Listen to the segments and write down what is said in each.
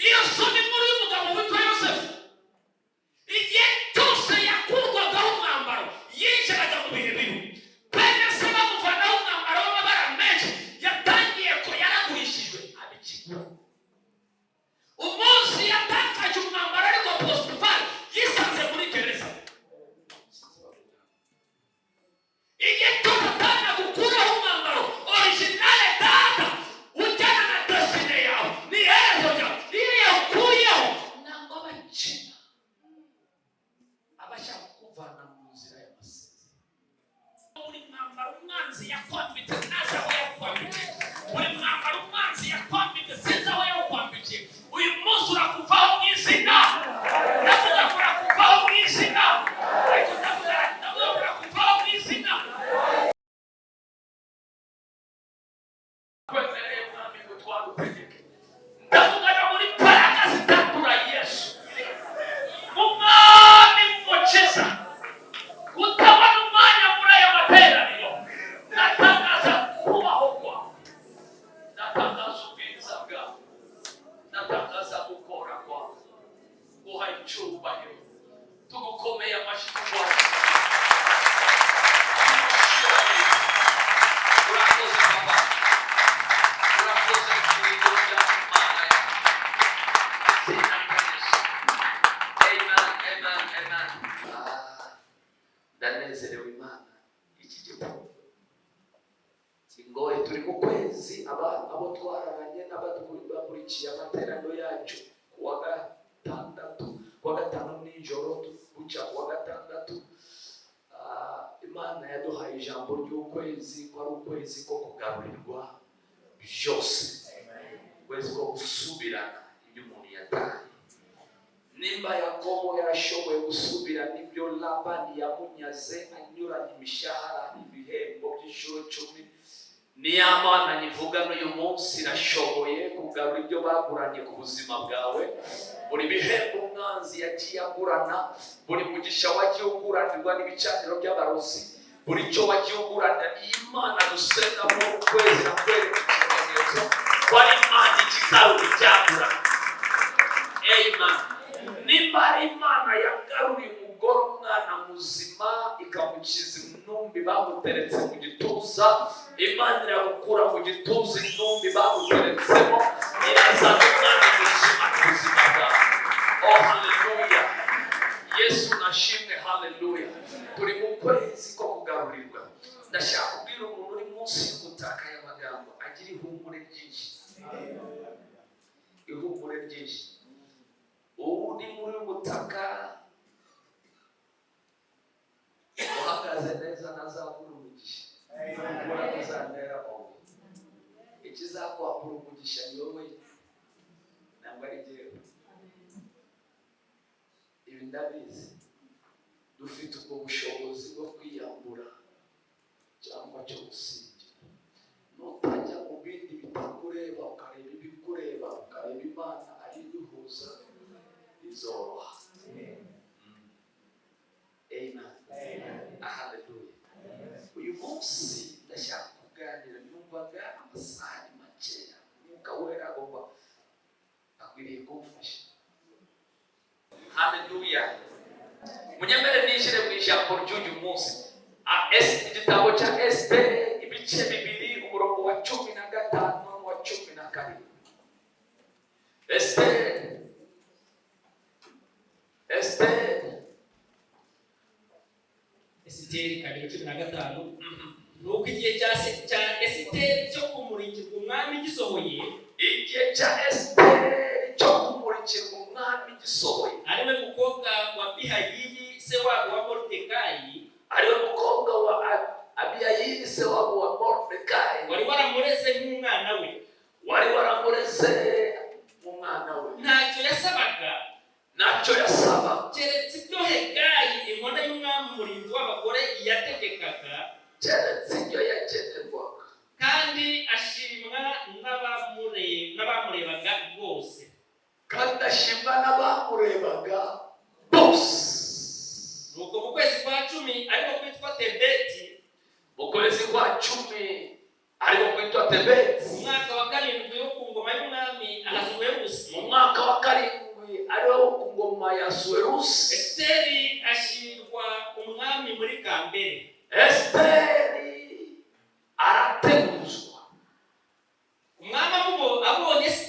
Iyo soma inkuru y'umugabo witwa Yosefu, igihe cyose yakurwagaho umwambaro yinjiraga mu bihe bibi. Bene se bamuvanaho umwambaro w'amabara menshi, yatangiye ko yaragurishijwe abikigura. Umunsi yatakaje umwambaro, ariko Potifari, yisanze muri gereza. Igihe cyose atanagukuraho umwambaro original, data ujyana na destiny yawe, ni iherezo ryawe. Iyo yawukuyeho ntabwo aba akina, aba ashaka kukuvana mu nzira y'amasezerano. Buri mwambaro umwanzi yakwambitse, ntazi aho yakwambitse. Buri mwambaro umwanzi yakwambitse, sinzi aho yawukwambikiye. Uyu munsi urakuvaho mu izina. Ndavuga ngo urakuvaho mu izina. Ariko ndavuga ngo urakuvaho mu izina. Kwemereye Mwami ngo twagutegeke. Ndavugana muri mbaraga zitatura Yesu, Umwami, Mukiza. Utabona umwanya muri aya materaniro, ndatangaza kubaho kwawe, ndatangaza ubwiza bwawe, ndatangaza gukora kwawe. Guha icyubahiro, tugukomeye amashyi, tuguha icyubahiro. Urakoze Papa, urakoze kubigurira Imana yacu. Izina rya Yesu, amen, amen, amen. Ah, ndanezerewe. Imana iki gitabo kingoye. Turi mu kwezi, abo twararanye n'abakurikiye amateraniro yacu kuwa gatandatu, kuwa gatanu nijoro bucya kuwa gatandatu. Ah, Imana yaduhaye ijambo ry'ukwezi ko ari ukwezi ko kugarurirwa byose, ukwezi ko gusubirana ibyo umuntu yataye. Nimba Yakobo yarashoboye gusubirana ibyo Labani yamunyaze, anyuranye imishahara, ibihembo by'inshuro 10, niya Mana nyivuga n'uyu munsi irashoboye kugarura ibyo baguranye ku buzima bwawe. Buri bihembo umwanzi yagiye agurana, buri mugisha wagiye uguranirwa n'ibicaniro by'abarozi, buri cyo wagiye ugurana, iyi Mana dusenga muri uku kwezi nakwereka ikimenyetso ko ari Imana ikigarura ibyagurana. Amen. Nimba ari Imana yagaruriye umugore umwana muzima, ikamukiza intumbi bamuteretse mu gituza, Imana iragukura mu gituza intumbi bamuteretsemo, irazana umwana muzima ku buzima bwawe. Oh, haleluya! Yesu nashimwe, haleluya! Turi mu kwezi ko kugarurirwa. Ndashaka kubwira umuntu uri munsi y'umutaka aya magambo, agira ihumure ryinshi, ihumure ryinshi. Ubu uri muri butaka uhagaze neza, ntazabura umugisha. Ubura ntuzantera amabuye. Ikizakwambura umugisha ni wowe, ntabwo ari jyewe. Ibi ndabizi, dufite ubwo bushobozi bwo kwiyambura cyangwa cyo gusingira. Nutajya mu bindi bitakureba, ukareba ibikureba, ukareba Imana ari iduhuza, bizoroha. Amen, haleluya! Uyu munsi ndashaka kuganira, numvaga amasaha ni makeya. Umwuka Wera agomba, akwiriye kumfasha. Haleluya! Munyemere ninjire mu ijambo ry'uyu munsi. Igitabo cya Esiteri, ibice 2, umurongo wa 15 n'uwa 17. Esiteri, Esiteri. Esiteri 2:15. Nuko igihe cya Esiteri cyo kumurikirwa umwami gisohoye, Igihe cya Esiteri cyo kumurikirwa umwami gisohoye, ari we mukobwa wa Bihayili, se wabo wa Moridekayi, ariwe mukobwa wa Abiyayili, se wabo wa Moridekayi, wari waramureze nk'umwana we, wari waramureze umwana we, ntacyo yasabaga ntacyo yasaba keretse ibyo Hegayi, inkone y'umwami, umurinzi w'abagore, yategekaga, keretse ibyo yagenerwaga, kandi ashimwa n'abamurebaga bose. Kandi ashimwa n'abamurebaga bose. Nuko mu kwezi kwa 10, ariko kwitwa Tebeti, Mu kwezi kwa 10, ariko kwitwa Tebeti, mu mwaka wa karindwi wo ku ngoma y'umwami Ahasuwerusi, mu mwaka wa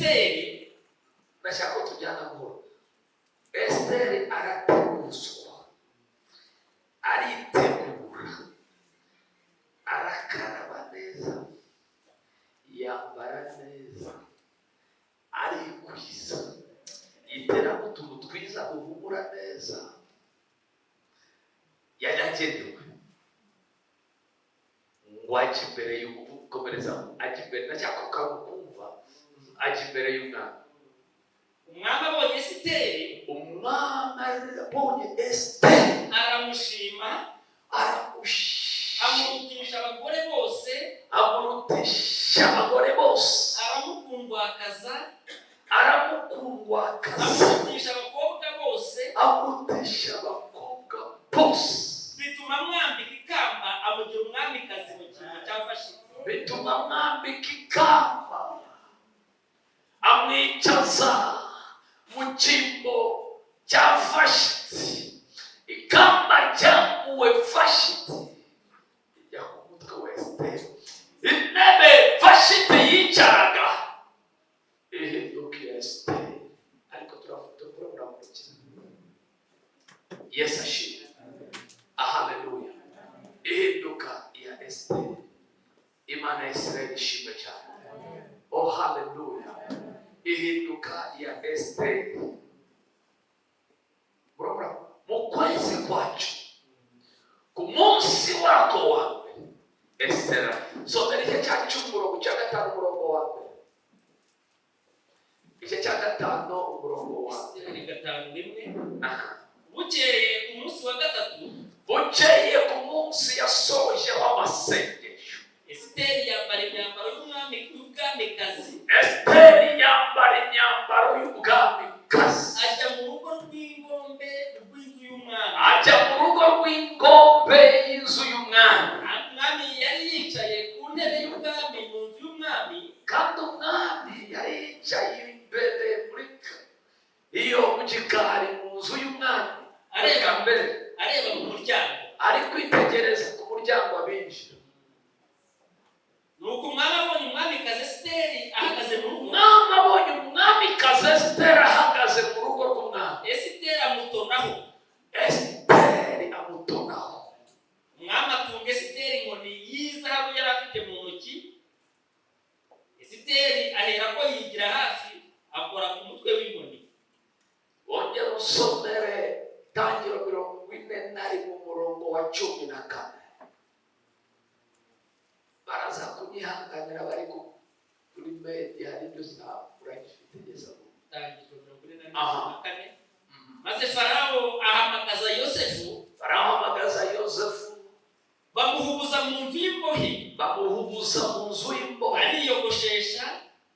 Esiteri. Ndashaka ko tujyana buhoro. Esiteri arateguzwa, aritegura, arakaraba neza, yambara neza, arikwiza, yiteramo utuntu twiza duhumura neza. Yari agenewe ngo ajye imbere y'ugukomereza, ajya imbere. Ndashaka ko kumva, ajya imbere y'umwami. Umwami abonye Esiteri, Umwami abonye Esiteri, aramushima, aramushima, amurutisha abagore bose, amurutisha abagore bose, aramukundwakaza, aramukundwakaza, amurutisha abakobwa bose, amurutisha abakobwa bose. Bituma amwambika ikamba, amugira umwamikazi mu cyimbo cya Vashiti. Bituma amwambika ikamba, amwicaza mu cyimbo cya Vashiti. Ikamba ryambuwe Vashiti rijya ku mutwe wa Esiteri. Intebe Vashiti yicaraga ihinduka iya Esiteri. Ariko turavuga, murakurikira. Yesu ashimwe, haleluya. Ihinduka iya Esiteri. Imana ya Isirayeli ishimwe cyane. Oh, haleluya. Ihinduka ya Esiteri. Murabona, mu kwezi kwacu, ku munsi wako wa mbere, Esiteri. Somera igice cya 10, umurongo cya 5, umurongo wa mbere. Igice cya 5, umurongo wa mbere. Esiteri 5:1. Aha. Bukeye ku munsi wa gatatu, Bukeye ku munsi yasojeho amasengesho, Esiteri yambara imyambaro y'umwami, y'ubwamikazi, Esiteri yambara imyambaro y'ubwamikazi, ajya mu rugo rw'ingombe rw'inzu y'umwami. Ajya mu rugo rw'ingombe y'inzu y'umwami. Umwami yari yicaye ku ntebe y'ubwami mu nzu y'umwami. Kandi umwami yari yicaye imbere muri iyo mu gikari mu nzu y'umwami, areba mbere, areba mu muryango. Ari kwitegereza ku muryango abinjira. Nuko umwami abonye umwamikazi Esiteri ahagaze mu rugo, Umwami abonye umwamikazi Esiteri ahagaze mu rugo rw'umwami, Esiteri amutonaho. Esiteri amutonaho. Umwami atunga Esiteri inkoni y'izahabu yari afite mu ntoki. Esiteri aherako yigira hafi, akora ku mutwe w'inkoni. Wongera usomere Tangiro 41, umurongo wa 14. Baraza kunyihanganira, bari kuri media, hari ibyo uragifite geza. Tangiriro 44. Aha. 4. Maze Farawo ahamagaza Yosefu, Barahamagaza Yosefu, bamuhubuza mu nzu y'imbohe, bamuhubuza mu nzu y'imbohe, ariyogoshesha,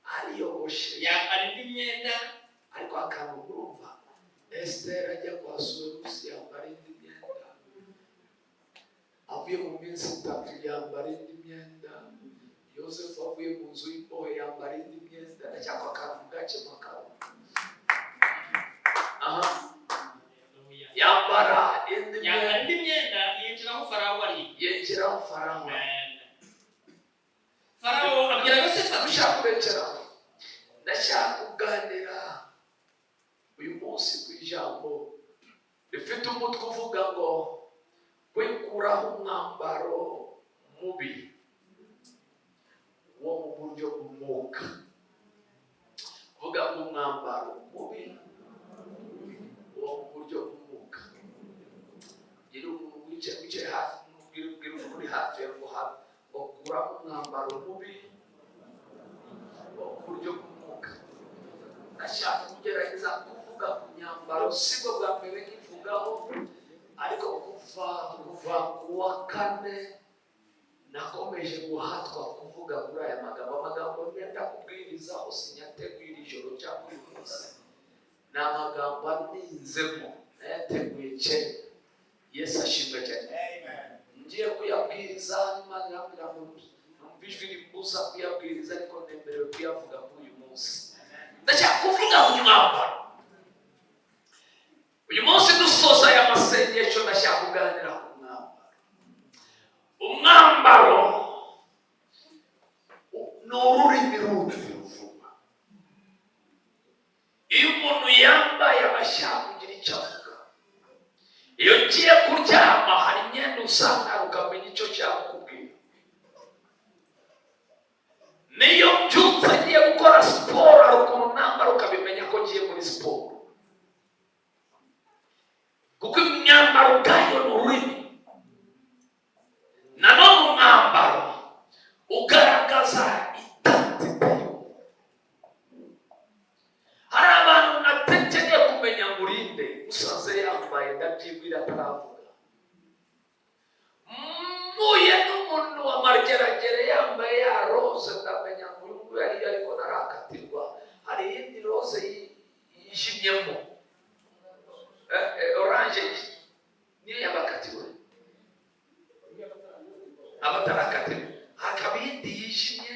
ariyogoshesha, yambara indi myenda. Ariko akantu urumva, Esiteri ajya kwa Asuwerusi yambara indi myenda, avuye mu minsi 3 yambara indi myenda, Yosefu avuye mu nzu y'imbohe yambara indi myenda. Ndacyakwa akantu gake mu akantu. Aha, yambara indi Yambara myenda, indi myenda, yinjira aho Farawo ari. Yinjiraho Farawo. Farawo abwira Yosefu ati, Ushaka kurekeraho. Ndashaka kuganira uyu munsi ku ijambo rifite umutwe uvuga ngo kwikuraho umwambaro mubi wo mu buryo bw'umwuka. Vuga ngo umwambaro mubi wo mu buryo bw'umwuka. Gira umuntu wicaye hafi, bwira umuntu uri hafi yawe ngo ngo kuramo umwambaro mubi wo mu buryo bw'umwuka. Ndashaka kugerageza kuvuga ku myambaro. Sibwo bwa mbere nkivugaho, ariko kuva ku wa kane nakomeje guhatwa kuvuga kuri aya magambo. Amagambo nenda kubwirizaho sinyateguye iri joro cyangwa uyu munsi, ni amagambo aninzemo, nayateguye kera. Yesu ashimwe cyane. Ngiye kuyabwiriza, Imana irambwira ngo numva ijwi rimbuza kuyabwiriza, ariko nemerewe kuyavuga kuri uyu munsi. Ndashaka kuvuga ku mwambaro uyu munsi dusoza aya masengesho. Ndashaka kuganira ku mwambaro. Umwambaro ni ururimi rundi ruvugwa. ashaka kugira icyo avuga. Iyo ngiye kuryama, hari imyenda usanga ukamenya icyo nshaka kukubwira. Niyo mbyutse ngiye gukora siporo, hari ukuntu nambara ukabimenya ko ngiye muri siporo, kuko imyambaro ubwayo ni ururimi. Nanone umwambaro ugaragaza identité y'umuntu. Hari abantu natekeneye kumenya ngo urinde usanze yambaye, ndabyibwira ataravuga. Mpuye n'umuntu wa Mageragere yambaye ya rose, ndamenya ngo uyu nguyu ariyo, ariko ntarakatirwa. Hari iyindi rose yijimyemo, orange, niyo yabakatiwe, abatarakatirwa. Hakaba iyindi yijimye,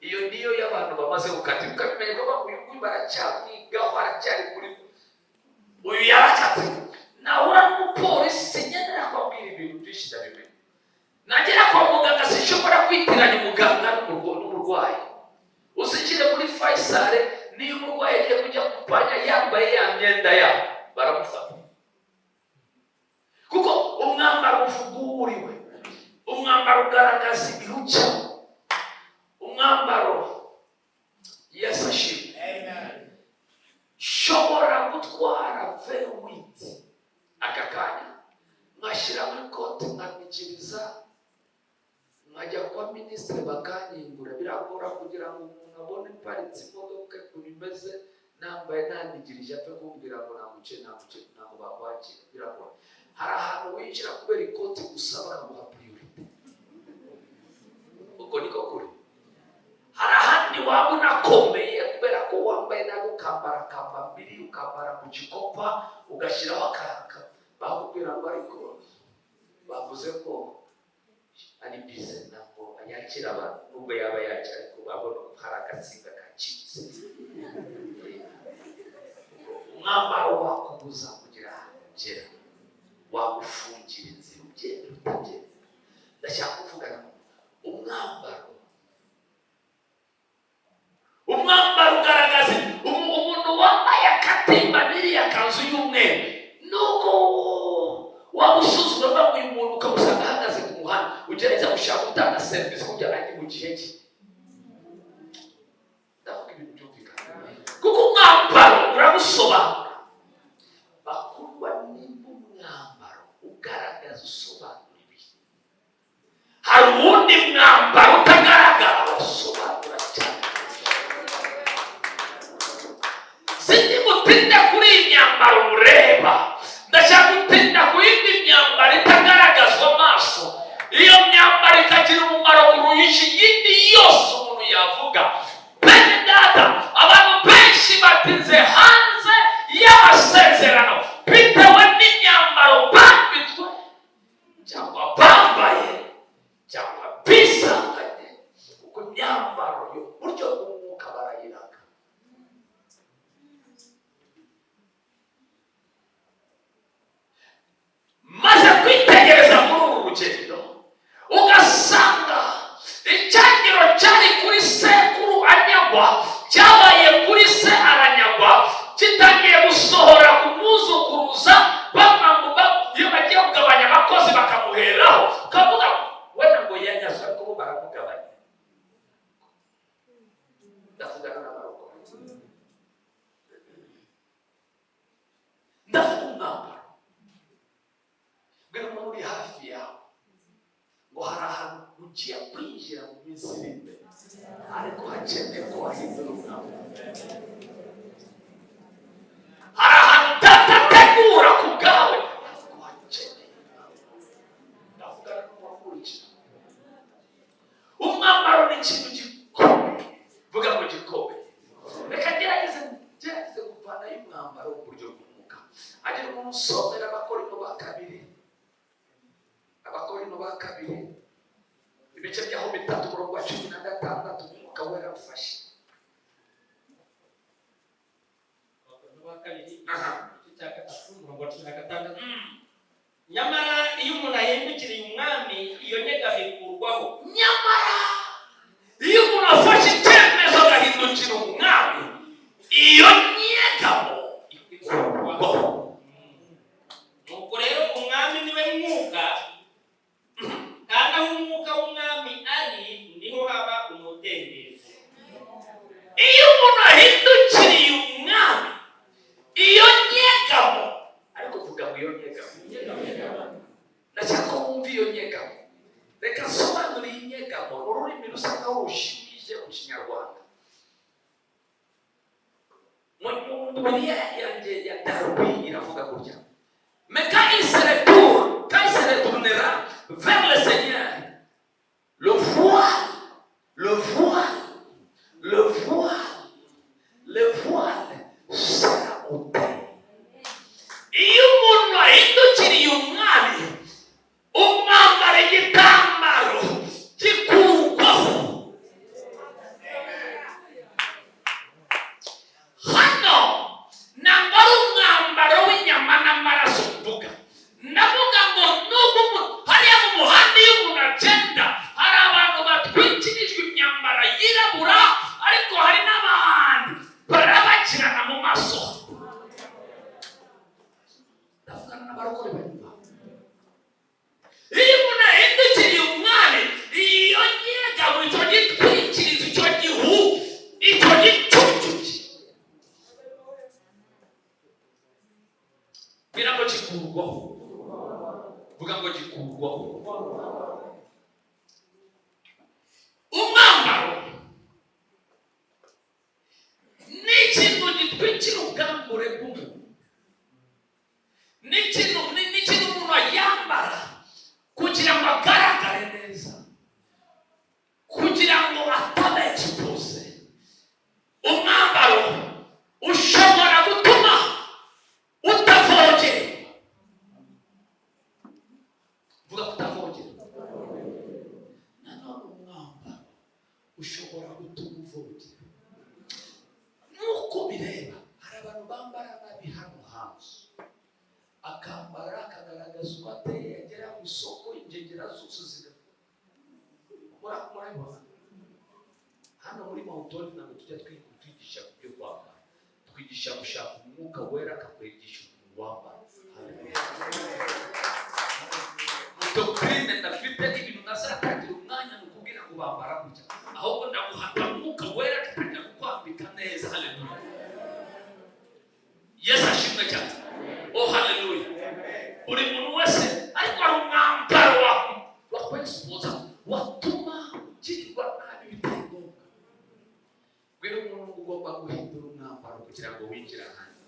iyo niyo y'abantu bamaze gukatirwa. Ukabimenya ko uyu nguyu baracyamwigaho, aracyari kuri uyu yarakatiwe. Nahura n'umupolisi, sinkenera kubabwira ibintu byinshi, ndabimenya. Nagera kwa muganga, sinshobora kwitiranya umuganga n'umurwayi. Uzishyire muri Faisal, niyo umurwayi agiye kujya kupanya yambaye ya myenda yabo, baramufata, kuko umwambaro uvuga uwo uriwe. Umwambaro ugaragaza ibihu cyawe. Umwambaro, Yesu ashimwe. Nshobora gutwara V8 aka kanya, nkashyiramo ikoti, nkamikiriza, nkajya kwa minisitiri bakanyingura. Biragora kugira ngo umuntu abone iparitse imodoka ukuntu imeze, nambaye nanigirije, apfe kumbwira ngo namuce namuce, ntabwo bakwakira, biragora. Hari ahantu winjira kubera ikoti gusa, bakaguha priorité, uko niko kuri. Hari ahandi waba unakomeye kubera ko wambaye nabi, ukambara kambambiri, ukambara mu gikopa, ugashyiraho akaka, bakubwira ngo ariko bavuze ko ari bize, ntabwo yakira abantu, nubwo yaba yakira, ariko babona ko hari agatsinga kacitse. Umwambaro wakubuza kugira ahantu ugera, wagufungira inzira, ubyemera utabyemera. Ndashaka kuvugana umwambaro. Umwambaro ugaragaza umuntu. Wambaye akatimba n'iriya kanzu y'umweru, nuko waba usuzuma uvuga ngo uyu muntu, ukamusanga ahagaze ku muhanda, ugerageza gushaka gutanga serivisi kugira ngo ajye mu gihe cye. Ndavuga ibintu byumvikana, kuko umwambaro uragusobanura. Bakundwa, nimba umwambaro ugaragaza, usobanura ibintu, hari uwundi mwambaro utagaragara wasobanura cyane. Sindi gutinda kuri iyi myambaro ureba, ndashaka gutinda ku yindi myambaro itagaragazwa amaso. Iyo myambaro ikagira umumaro kurusha iyindi yose umuntu yavuga. Bene data, abantu benshi batinze hanze y'amasezerano bitewe n'imyambaro bambitswe cyangwa bambaye cyangwa bisanganye, kuko imyambaro yo mu buryo bw'umwuka barayiraga. Maze kwitegereza muri uru rugendo, ugasanga icyangiro cyari kuri sekuru anyagwa, cyabaye kuri se aranyagwa, kitangiye gusohora ku mwuzukuruza. Bamwambuka iyo bagiye kugabanya abakozi bakamuheraho, ukavuga wenda ngo yanyazwe, ariko bo baramugabanya. Ndavugana n'abarokore, ndavuga umwambaro. Bwira umuntu uri hafi yawe ngo hari ahantu ugiye kwinjira mu minsi iri imbere, ariko hakeneye ko wahindura umwambaro. Hari ahantu datategura ku bwawe, ariko hakeneye umwambaro. Ndavugana n'uwakurikira. Umwambaro ni ikintu gikomeye, vuga ngo gikomeye. Reka ngerageze kuvanayo umwambaro mu buryo bw'umwuka. Agira umuntu usomera Abakorinto ba kabiri, Abakorinto ba kabiri, ibice byaho 3, umurongo wa 16. Umwuka Wera ufashe. Abakorinto ba kabiri, igice cya 3, umurongo wa 16: Nyamara iyo umuntu ahindukiriye Umwami, iyo nyegamo ikurwaho. Nyamara iyo umuntu afashe icyemezo agahindukira Umwami, iyo nyegamo ikurwaho. Bibiliya yanjye ya Darby iravuga gutya: "Mais quand il se retourne, quand il se retournera vers le Seigneur, le voile, le voile, le voile, le voile sera ôté." Iyo umuntu ahindukiriye Umwami, umwambaro, igitambaro gikurwaho. Hano ntabwo ari umwambaro w'inyama n'amaraso mvuga. Ndavuga ngo nubwo hariya mu muhanda iyo umuntu agenda, hari abantu batwikirijwe imyambaro yirabura, ariko hari n'abandi barabakirana mu maso. Ndavugana n'abarokore banyuma. Iyo umuntu ahindukiriye Umwami, iyo nyegamo, icyo gitwikirizo, icyo gihu, icyo gicucu, bwira ngo gikurwaho. Vuga ngo gikurwaho. Umwambaro ni ikintu gitwikira ubwambure bw'umuntu, ni ikintu umuntu yambara kugira ngo agaragare neza, kugira ngo ataba exposé. Umwambaro ushobora gutuma utavogerwa. Vuga kutavogerwa. Nanone umwambaro ushobora gutuma uvogera. Nk'uko bireba, hari abantu bambara nabi hano hanze, akambara akagaragaza uko ateye, yagera mu isoko ingegera zose zigavuga. Murabibona hano muri Mount Olive, ntabwo tujya twigisha ku byo kwambara, twigisha gushaka Umwuka Wera akakwigisha ukuntu wambara. Doctrine ndafite ibintu nazatangira umwanya ni ukubwira ngo bambara gutya, ahubwo ndaguhata Umwuka Wera agatangira kukwambika neza. Haleluya, Yesu ashimwe cyane. Oh, haleluya. Buri muntu wese, ariko hari umwambaro wakwexposa, watuma ugirirwa nabi bitari ngombwa. Bwira umuntu ngo ugomba guhindura umwambaro kugira ngo winjire ahandi.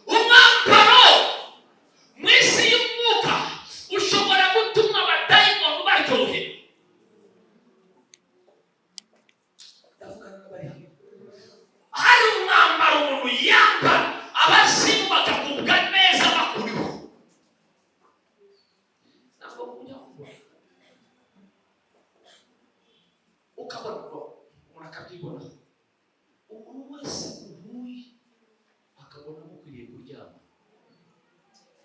Umwambaro mu isi y'umwuka ushobora gutuma abadayimoni baryoherwa. Ndavugana n'abari hano. Hari umwambaro umuntu yambara, abazimu bakagubwa neza bakuriho. Ntabwo mujya mubona, ukabona ngo umuntu akabyibona, umuntu wese uhuye akabona mukwiriye kuryama.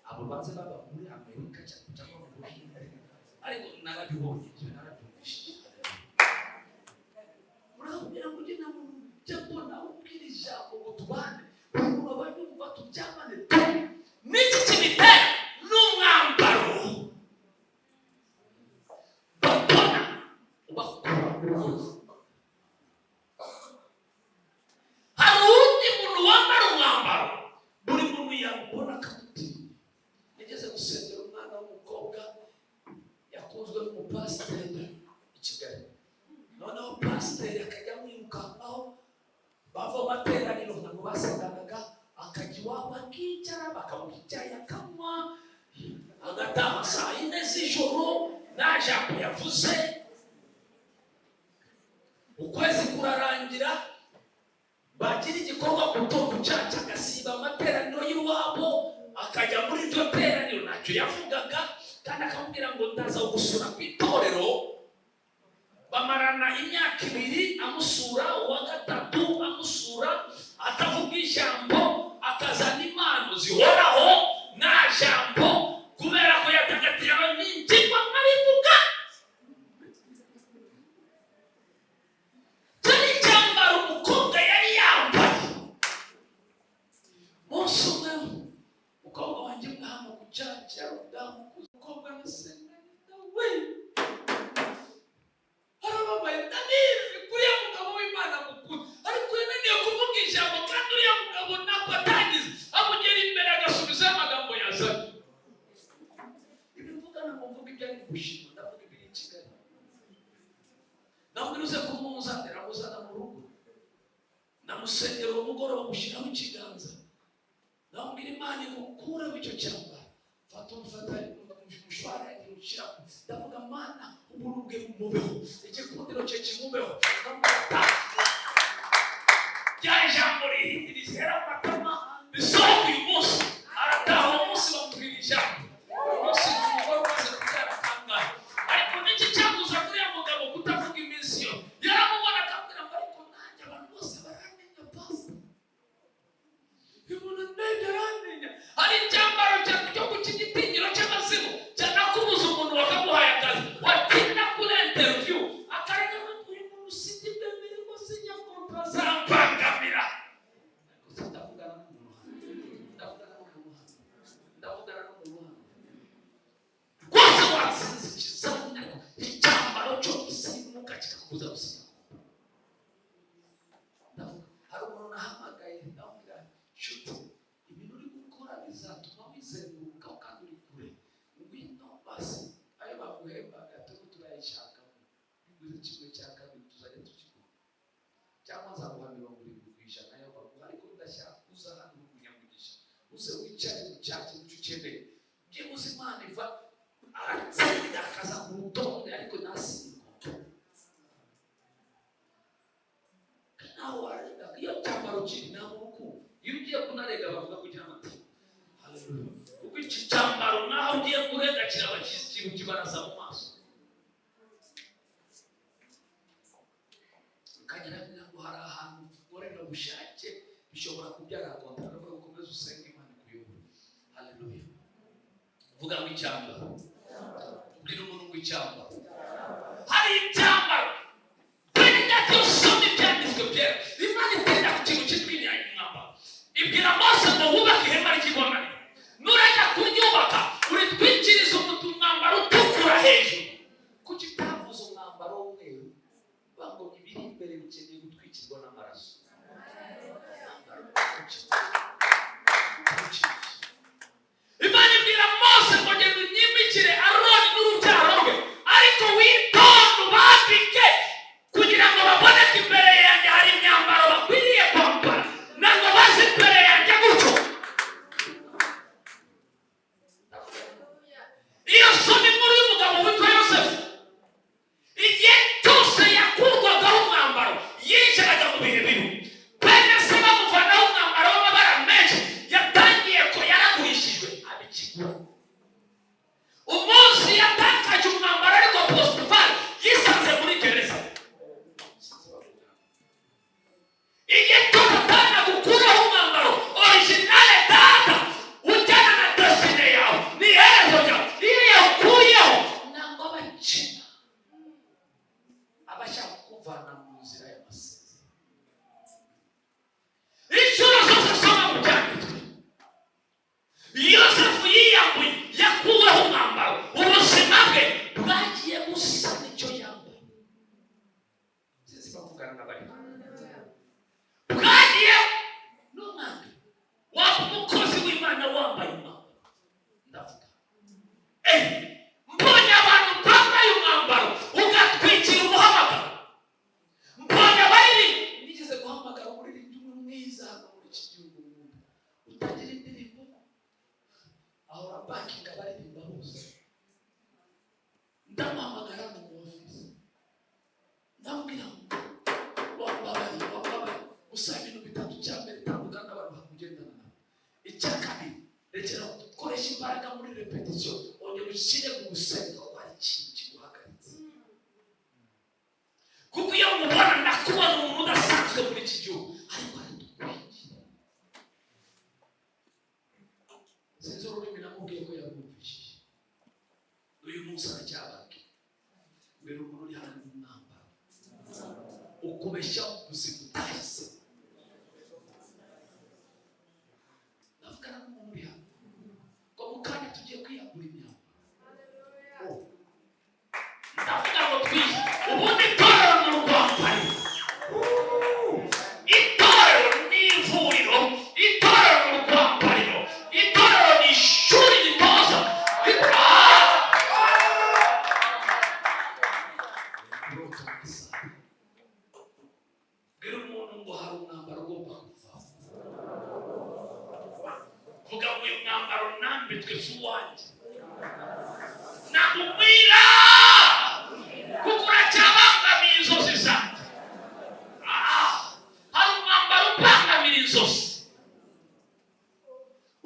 Abo banze baba muri Amerika cyangwa mu Buhinde, ariko narabibonye ibyo, narabyumvishije. Murabwira ngo ujye na muntu ujya mbona ubwira ijambo ngo tubane, buri muntu aba yumva turyamane tu. N'iki kibitera? Ni umwambaro babona ubakura mu ruzi. Hari uwundi muntu wambara umwambaro buri muntu yamubona akamutinya. Nigeze gusengera umwana w'umukobwa yakunzwe n'umupasiteri i Kigali. Noneho pasiteri akajya amwirukankaho, bava mu materaniro, ntabwo basenganaga, akajya iwabo akicara, bakamuha icyayi akanywa, agataha saa 4 z'ijoro nta jambo yavuze. Ukwezi kurarangira, bagira igikorwa ku tondo cyacu, agasiba amateraniro y'iwabo akajya muri iryo teraniro, ntacyo yavugaga, kandi akamubwira ngo ndaza gusura ku itorero. Bamarana imyaka 2 amusura, uwa gatatu amusura atavuga ijambo, akazana impano zihoraho nta jambo, kubera ko yatagatiraga n'ingingo nkarivuga. Cyari icyambaro umukobwa yari yambaye. Umunsi umwe umukobwa wanjye umwe hano ku cyacu yari umudamu ukuze, umukobwa nasenganye nawe arababaye, ndabizi kuriya mugabo w'Imana mukunda. Ndamusengera uwo mugoroba, mushyiraho ikiganza, ndamubwira: "Imana igukureho icyo cyambaro." Fata umufata umushwara, ushyiraho, ndavuga: "Mana, ubuntu bwe bumubeho, igikundiro cye kimubeho." Ndamufata rya jambo rihindi rihera mu matama, risohoka uyu munsi. Arataha uwo munsi, bamubwira ijambo. Uyu munsi ni umugore umaze kubyara kangahe. Ariko niki cyabuza kuriya mugabo kutavuga iminsi yo yaramubona akambwira ngo: "Ariko nanjye abantu bose barantinya, pastor. Uyu muntu ndebye arantinya." Hari icyambaro cyo ku cy'igitinyiro cy'amazimu cyanakubuza umuntu wakaguhaye akazi, watinda kuri interview akarega ngo: "Uyu muntu sinjye bwemere rwose, nyakontra zambangamira." Ariko ndavugana n'umuntu hano, ndavugana n'umuntu hano, ndavugana n'umuntu hano. Rwose watsinze ikizamini, ariko icyambaro cyo gisimuka kikakubuza gusinya. Ndavuga, hari umuntu nahamagaye, ndamubwira: "Nshuti, ibintu uri gukora bizatuma wizengurukaho kandi uri kure. Ngwino basi, ayo baguhembaga turimo turayishakamo, biguze kimwe cya kabiri tuzajya tukiguha, cyangwa nzaguha 70% ayo baguha, ariko ndashaka uza hano uri umunyamugisha, uze wicare mu cyaki icyo ukeneye." Byibuze Imana iva aratsinda, akaza ku rutonde, ariko ntasinye. Nawe warega iyo cyambaro kiri ntabwo urukundo. Iyo ugiye kunarega bavuga kugira amatiku. Haleluya! Kuko iki cyambaro naho ugiye kurega kiraba ikintu kibaraza mu maso. Ukagira ngo hari ahantu ukorera bushake bishobora kubyara kontara. Ndavuga, ukomeze usenge, Imana ikuyobore. Haleluya! Vuga ngo icyambaro. Ubwira umuntu ngo icyambaro. Hari icyambaro. Bene, usoma ibyanditswe byera, Imana itinda ku kintu cyitwa imyambaro. Ibwira Mose ngo: "Wubake ihema ry'ibonaniro. Nurajya kuryubaka, uritwikirize umwambaro utukura hejuru." Kuki itavuze umwambaro w'umweru? Ngo ibiri imbere bikeneye gutwikirwa n'amaraso. Umwambaro utukura. Imana ibwira Mose ngo: "Genda unyimikire Aroni n'urubyaro rwe, ariko witonde ubambike kugira ngo baboneke imbere yanjye. Hari imyambaro bakwiriye kwambara, ntabwo bazi imbere yanjye gutyo." Iyo soma inkuru y'umugabo witwa Yosefu, igihe cyose yakurwagaho umwambaro yinjiraga mu bihe bibi. Bene se bamuvanaho umwambaro w'amabara menshi, yatangiye ko yaragurishijwe abikigura. Umunsi yatakaje umwambaro, ariko Potifari, yisanze muri gereza. Igihe cyose atangira gukuraho umwambaro original, data ujyana na destiny yawe, ni iherezo ryawe. Iyo yawukuyeho ntabwo aba akina, aba ashaka kukuvana mu nzira y'amasezerano. Inshuro zose usoma mu byanditswe Yosefu yiyambuye, yakuweho umwambaro, ubuzima bwe bwagiye busa n'icyo yambaye. Sinzi bavugana na bari bwagiye n'umwami. Waba umukozi w'Imana wambaye umwambaro. Ndavuga, mbonye abantu bambaye umwambaro ugatwikira umuhamagaro. Mbonye abaririmbyi. Nigeze guhamagara umuririmbyi umwe mwiza hano muri iki gihugu nkunda, utagira indirimbo, ahora bakinga abaririmba bose. Ndamuhamagara mu ofisi, ndamubwira ngo: "Wambabariye, wambabariye, usaba ibintu bitatu. Cya mbere, tandukana n'abantu bakugendana nabo. Icya kabiri, rekera gukoresha imbaraga muri répétition, ongera ushyire mu gusenga, kuko hari ikintu kiguhagaritse. Kuko iyo mubona ndakubona umuntu udasanzwe muri iki gihugu, ariko aratutwikira." Sinzi ururimi namubwiye ko yarwumvishije. Uyu munsi aracyababwira. Mbere umuntu uri hano n'umwambaro ukubeshya ubuzima utahise. Ndavugana n'umuntu uri hano ngo mu kanya tugiye kwiyambura imyambaro. Oh. Ndavuga ngo twiye ubundi itorero ni urwambariro, itorero ni ivuriro, itorero ni urwambariro, itorero ni ishuri ritoza. Ah! Bwira umuntu N'umuntu ngo hari umwambaro ugomba kuvaho. Vuga ngo uyu mwambaro nambitswe si uwanjye, nagumwira kuko uracyabangamiye inzozi zanjye. Ah, hari umwambaro ubangamira inzozi.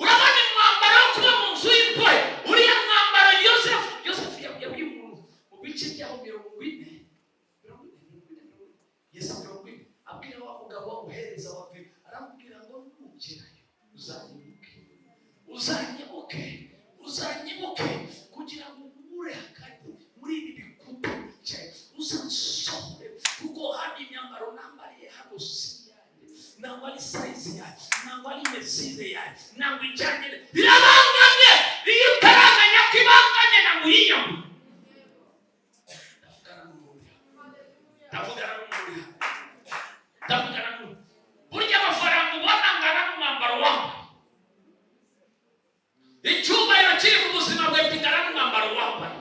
Urabona umwambaro wo kuba mu nzu y'imbohe, uriya mwambaro Yosefu yabwiye umuntu mu bice byaho 40, 40, 40, 40, Yesu, 40, abwira wa mugabo wamuhereza wa vino, aramubwira ngo nugerayo uzanyibuke, uzanyibuke, uzanyibuke kugira ngo nkure hagati muri ibi bikuta nicaye, uzansohore, kuko hano imyambaro nambariye hano si iyanjye, ntabwo ari size yanjye, ntabwo ari mesure yanjye, ntabwo ijyanye, birabangamye. Iyo utaramenya ko ibangamye, ntabwo uyiyambura. Ndavugana n'umuntu, ndavugana n'umuntu, ndavugana n'umuntu. Burya amafaranga ubona angana n'umwambaro wambaye. Icyubahiro kiri ku buzima bwawe kingana n'umwambaro wambaye.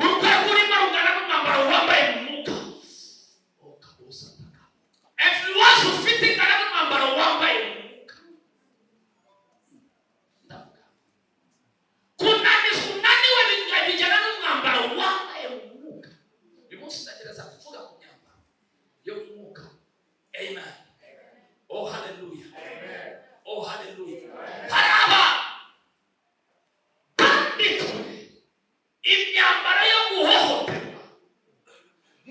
Urwego urimo rungana n'umwambaro wambaye mu mwuka. Oh, kabosataka. Influence ufite ingana n'umwambaro wambaye mu mwuka. Ndavuga kunanizwa, unaniwe bijyana n'umwambaro wambaye mu mwuka. Uyu munsi ndagerageza kuvuga ku myambaro yo mu mwuka. Amen. Oh, haleluya. Oh, haleluya. Hari aba bambitswe imyambaro yo guhohoterwa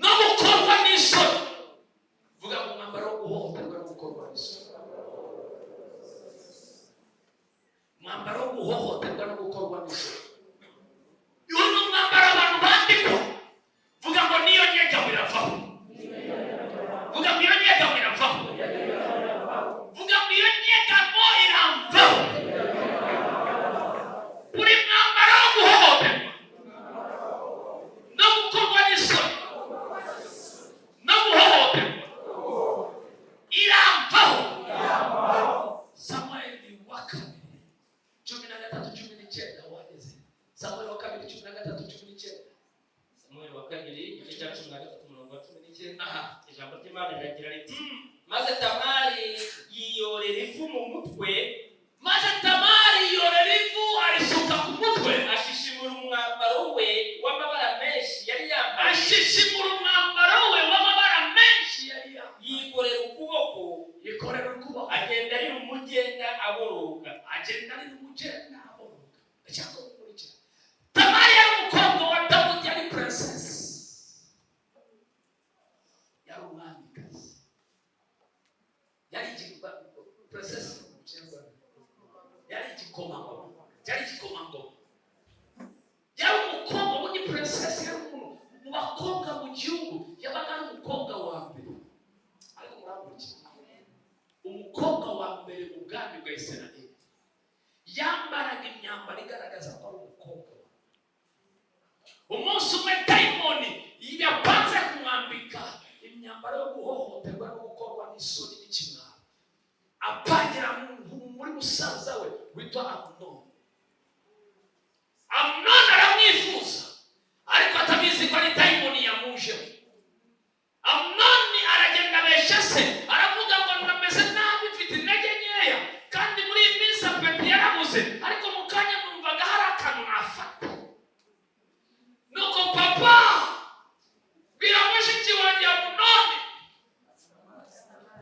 no gukorwa n'isoni. Vuga ngo umwambaro wo guhohoterwa no gukorwa n'isoni, umwambaro wo guhohoterwa no gukorwa n'isoni. Uyu ni umwambaro abantu bambikwa. Vuga ngo niyo nyegamo iravaho. Vuga ngo iyo nyegamo iravaho. Vuga ngo iyo nyegamo iramvaho. Buri mwambaro wo guhohoterwa no gukorwa n'isoni no guhohoterwa iramvaho. Samweli wa kabiri 13:19. Wageze Samweli wa kabiri 13:19. Samuel wa kabiri igice cya 13, umurongo wa 19. Aha. Ijambo ry'Imana riragira riti: "Maze Tamari yiyorera ifu mu mutwe." Maze Tamari yiyorera ivu, arisuka ku mutwe. Ashishimura umwambaro we w'amabara menshi yari yambaye. Ashishimura umwambaro we w'amabara menshi yari yambaye. Yikorera ukuboko. Yikorera ukuboko. Agenda ari umugenda aboroga. Agenda ari umugenda aboroga. Ndashaka ko mukurikira. Tamari yari umukobwa wa Dawudi, yari princess, yari umwamikazi, yari princess mu Kinyarwanda yari igikomangoma, yari igikomangoma, yari umukobwa. Ubundi princess yari umuntu mu bakobwa mu gihugu, yabaga ari umukobwa wa mbere. Ariko murankurikira, umukobwa wa mbere mu bwami bwa Isirayeli yambaraga imyambaro igaragaza ko ari umukobwa wa mbere. Umunsi umwe dayimoni yapanze kumwambika imyambaro yo guhohoterwa no gukorwa n'isoni n'ikimwaro, apangira muri musaza we witwa Amunoni. Amunoni aramwifuza, ariko atabizi ko ari dayimoni yamujeho. Amunoni aragenda abeshya se, aravuga ngo ndameze nabi, mfite intege nkeya, kandi muri iyi minsi appétit yarabuze, ariko mu kanya numvaga hari akantu nafata. Nuko papa, bwira mushiki wanjye Amunoni,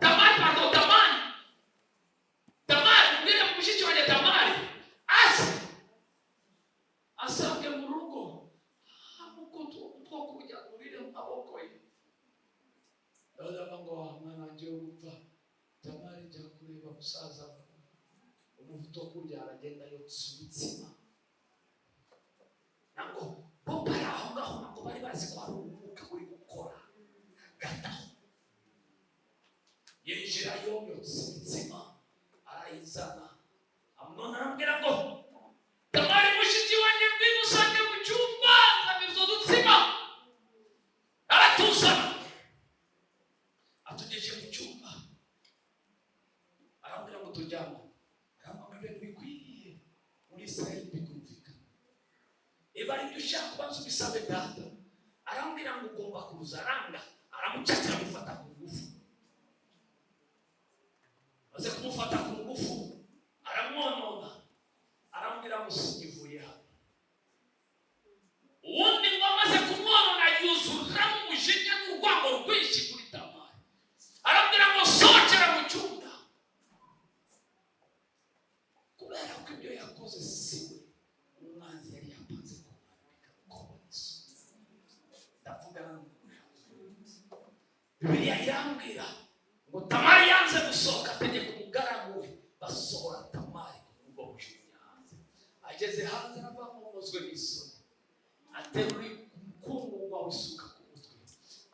Tamari, pardon, Tamari, Tamari, mbwire mushiki wanjye Tamari aze asange mu rugo amuko two kurya urire mu maboko ye. Ndavuga ngo wa mwana wanjye wo gupfa, Tamari, jya kureba musaza we umuvuto kurya. Aragenda yotsa imitsima. Ntabwo bo bari aho ngaho, ntabwo bari bazi ko hari umwuka uri gukora hagati aho. Yinjirayo, yotsa imitsima, arayizana. Amunoni arambwira ngo Tamari mushiki wanjye, ngwino usange mu cyumba, nzana izo dutsima. Aratuzana, atugejeje mu cyumba, arambwira ngo turyamane. Arambwira ngo ibintu bikwiriye muri Israheli bikumvikana, niba ari ibyo ushaka ubanza ubisabe data. Arambwira ngo ugomba kuza. Aranga, aramucakira, amufata ku ngufu. Bibiliya irambwira ngo Tamari yanze gusohoka, ategeka umugaragu we, basohora Tamari bamujugunya hanze. Ageze hanze aravamomozwe n'isoni, aterura umukungugu awusuka ku mutwe,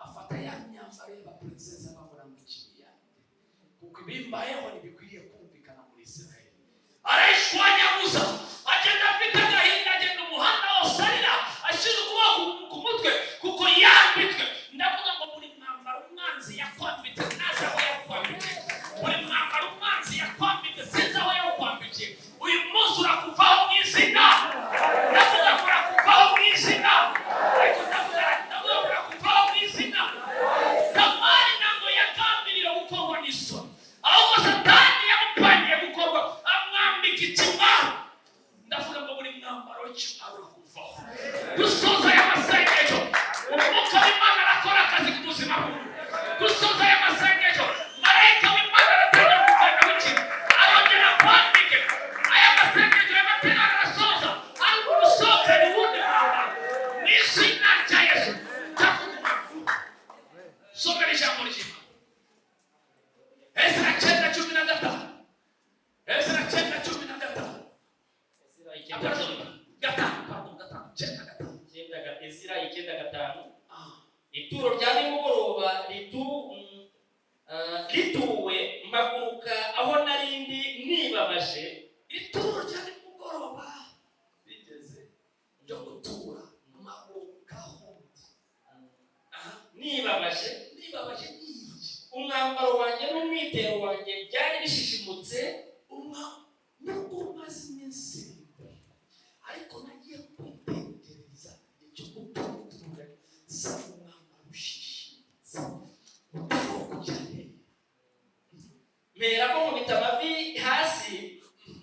afata ya myambaro y'abaprincesse bamura mu yanjye, kuko ibimbayeho ntibikwiriye kumvikana muri Israheli. Arayishwanyaguza, agenda afite agahinda, agenda umuhanda wose arira, ashize ukuboko ku mutwe kuko yambitswe. Ndavuga ngo buri mwambaro umwanzi yakwambitse, ntazi aho yakwambitse, buri mwambaro umwanzi yakwambitse, sinzi aho yawukwambikiye, uyu munsi urakuvaho mu izina. Ndavuga ngo urakuvaho mu izina, ariko ndavuga ngo urakuvaho mu izina. Tamari ntabwo yagambiriye gukorwa n'isoni, ahubwo Satani yamupangiye gukorwa, amwambika ikimwaro. Ndavuga ngo buri mwambaro w'ikimwaro urakuvaho. Dusoza aya masengesho, Umwuka w'Imana arakora akazi ku buzima bw'umuntu. Dusoza aya masengesho, marayika w'Imana aratangira kuvanaho ikintu, arongera akwambike. Aya masengesho y'amateraniro arasoza ari usohokanye uwundi mwambaro mu izina rya Yesu. Ndavuga umwambaro. Somera ijambo ry'Imana, Ezra 9:15, Ezra 9:15. Ezira 9 Pardon, 5, pardon, 5, 9:5. Ezira 9:5. Ah. Ituro rya nimugoroba rituwe, mpaguruka aho narindi nibabaje. Ituro rya nimugoroba rigeze ryo gutura, mpagurukaho. Aha. Nibabaje. Nibabaje nibye. Umwambaro wanjye n'umwitero wanjye byari bishishimutse. Umwa nubwo umaze iminsi 7, ariko nagiye kwitegereza igihe cyo gutura, nsanga umwambaro ushishimutse utari uwo kujya hehe. Mperako nkubita amavi hasi,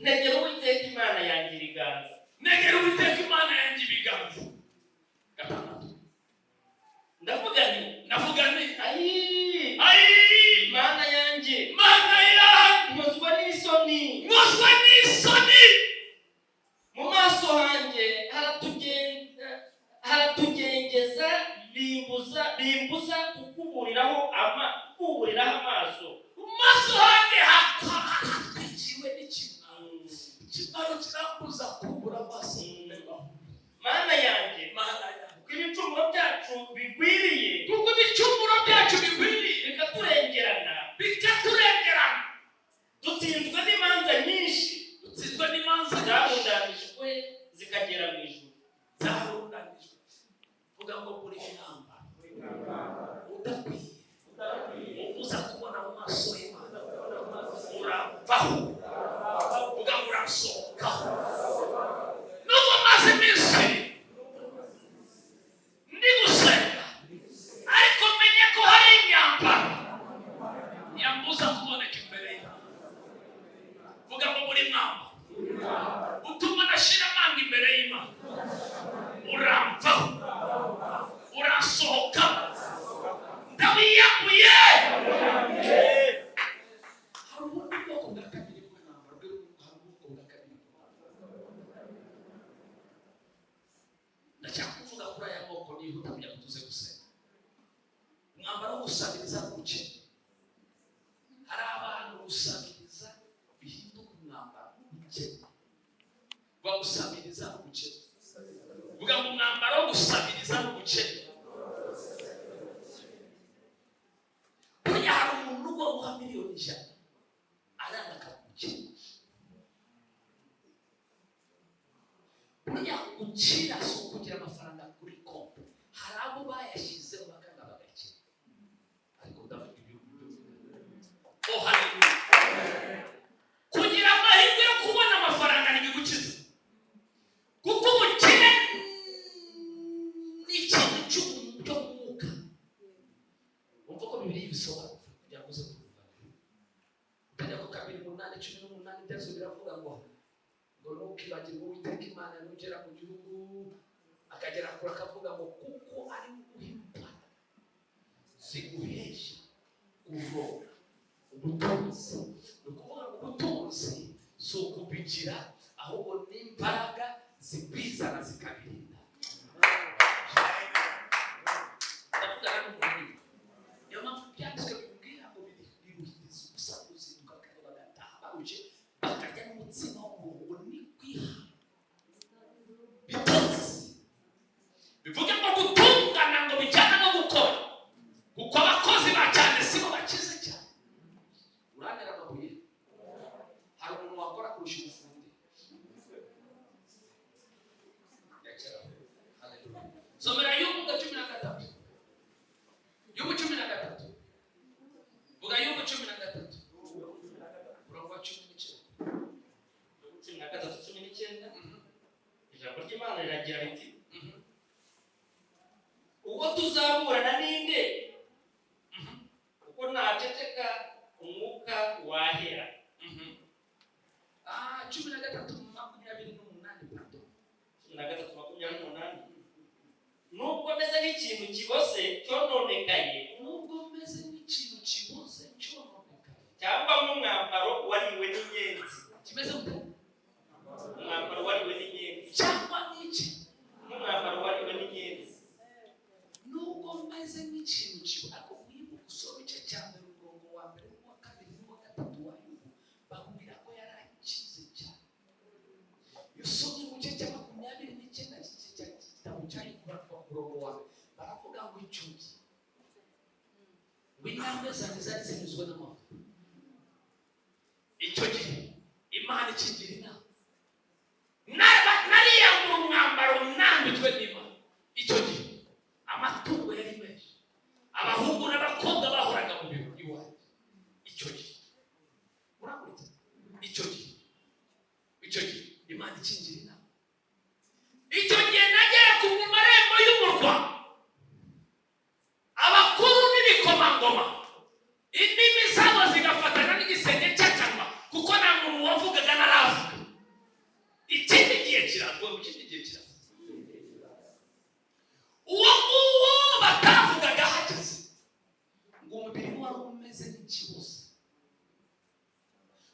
ntegera Uwiteka Imana yanjye ibiganza. Negera Uwiteka Imana yanjye ibiganza. 6. Ndavuga nti: Ndavuga nti: Ayi! Ayi! Mana yanjye! Mana yanjye! Nkozwa n'isoni. Nkozwe n'isoni. Mu maso hanjye haratugengeza, bimbuza kukuburiraho amaso. Mu maso hanjye hatwikiwe n'ikimwaro, ikimwaro kirambuza kubura amaso kurebaho. Mana yanjye, Mana yanjye, kuko ibicumuro byacu bigwiriye, kuko ibicumuro byacu bigwiriye, bikaturengerana, bikaturengerana, dutsinzwe n'imanza nyinshi, dutsinzwe n'imanza nyinshi, zarundanijwe zikagera mu ijuru. Zarundanijwe. Vuga ngo buri mwambaro udakwiye uza kubona mu maso y'Imana uravaho. Vuga ngo urasohokaho. Nubwo maze iminsi ndi gusenga, ariko menye ko hari imyambaro yambuza kuboneka imbere y'Imana. Vuga ngo buri mwambaro utuma nashyira amanga imbere y'Imana uramvaho, urasohoka, ndawiyambuye. Hari ubundi bwoko bwa kabiri bw'umwambaro. Hari ubwoko bwa kabiri bw'umwambaro. Ndashaka kuvuga kuri aya moko nihuta kugira ngo tuze gusenga. Umwambaro wo gusabiriza n'ubukene. Hari abantu gusabiriza bihinduka umwambaro w'ubukene. Bagusabiriza n'ubukene. Vuga ngo umwambaro wo gusabiriza n'ubukene. Burya hari umuntu ugomba guha miliyoni 100 aranga akaba umukene. Burya gukira si ukugira amafaranga kuri konti. Hari abo bayashyizeho bakanga bagakira. Ariko ndavuga ibyo. Oh, haleluya! Kugira amahirwe yo kubona amafaranga ntibigukiza, kuko ubukire ni ikintu cy'umwuka. Wumva ko Bibiliya ibisobanura kugira ngo uze kumva. Utajya ku 2:8-18, byose biravuga ngo ntukibagirwe Uwiteka Imana nugera mu gihugu. Akagera kure akavuga ngo kuko ari guha imbaraga ziguhesha kuronka ubutunzi. Ni ukuvuga ngo ubutunzi si ukubigira, ahubwo n'imbaraga zibizana zikabirinda. Ndavugana n'umuntu, niyo mpamvu. Wahera. 13:28, pardon. 13:28. Nubwo meze nk'ikintu kiboze cyononekaye, Nubwo meze nk'ikintu kiboze cyononekaye, cyangwa nk'umwambaro wariwe n'inyenzi, kimeze gute? Umwambaro wariwe n'inyenzi. Cyangwa n'iki? Nk'umwambaro wariwe n'inyenzi. Nubwo meze nk'ikintu kibo, ariko wibuka usoma igice cya mbere, umurongo wa mbere n'uwa kabiri n'uwa gatatu wa Yubu, bakubwira ko yari akize cyane. Iyo usomye mu gice cya 29 cy'igitabo cya Yubu, baravuga ku murongo wa mbere, baravuga ngo icyo gihe ngo intambwe zanjye zari zinyuzwe n'amavuta. Icyo gihe Imana ikigira inama, nariyambura umwambaro nambitswe n'Imana. Icyo gihe amatungo yari menshi, abahungu n'abakobwa bahoraga mu biro iwanjye. Icyo gihe, urakurikira, icyo gihe Imana ikingira inama, icyo gihe nagera ku marembo y'umurwa, abakuru n'ibikomangoma, indimi zabo zigafatana n'igisenge cy'akanwa, kuko nta muntu wavugaga naravuga. Ikindi gihe kiravuga, ikindi gihe kiravuga, uwo nguwo batavugaga hageze ngo umubiri we wari umeze nk'ikibuze,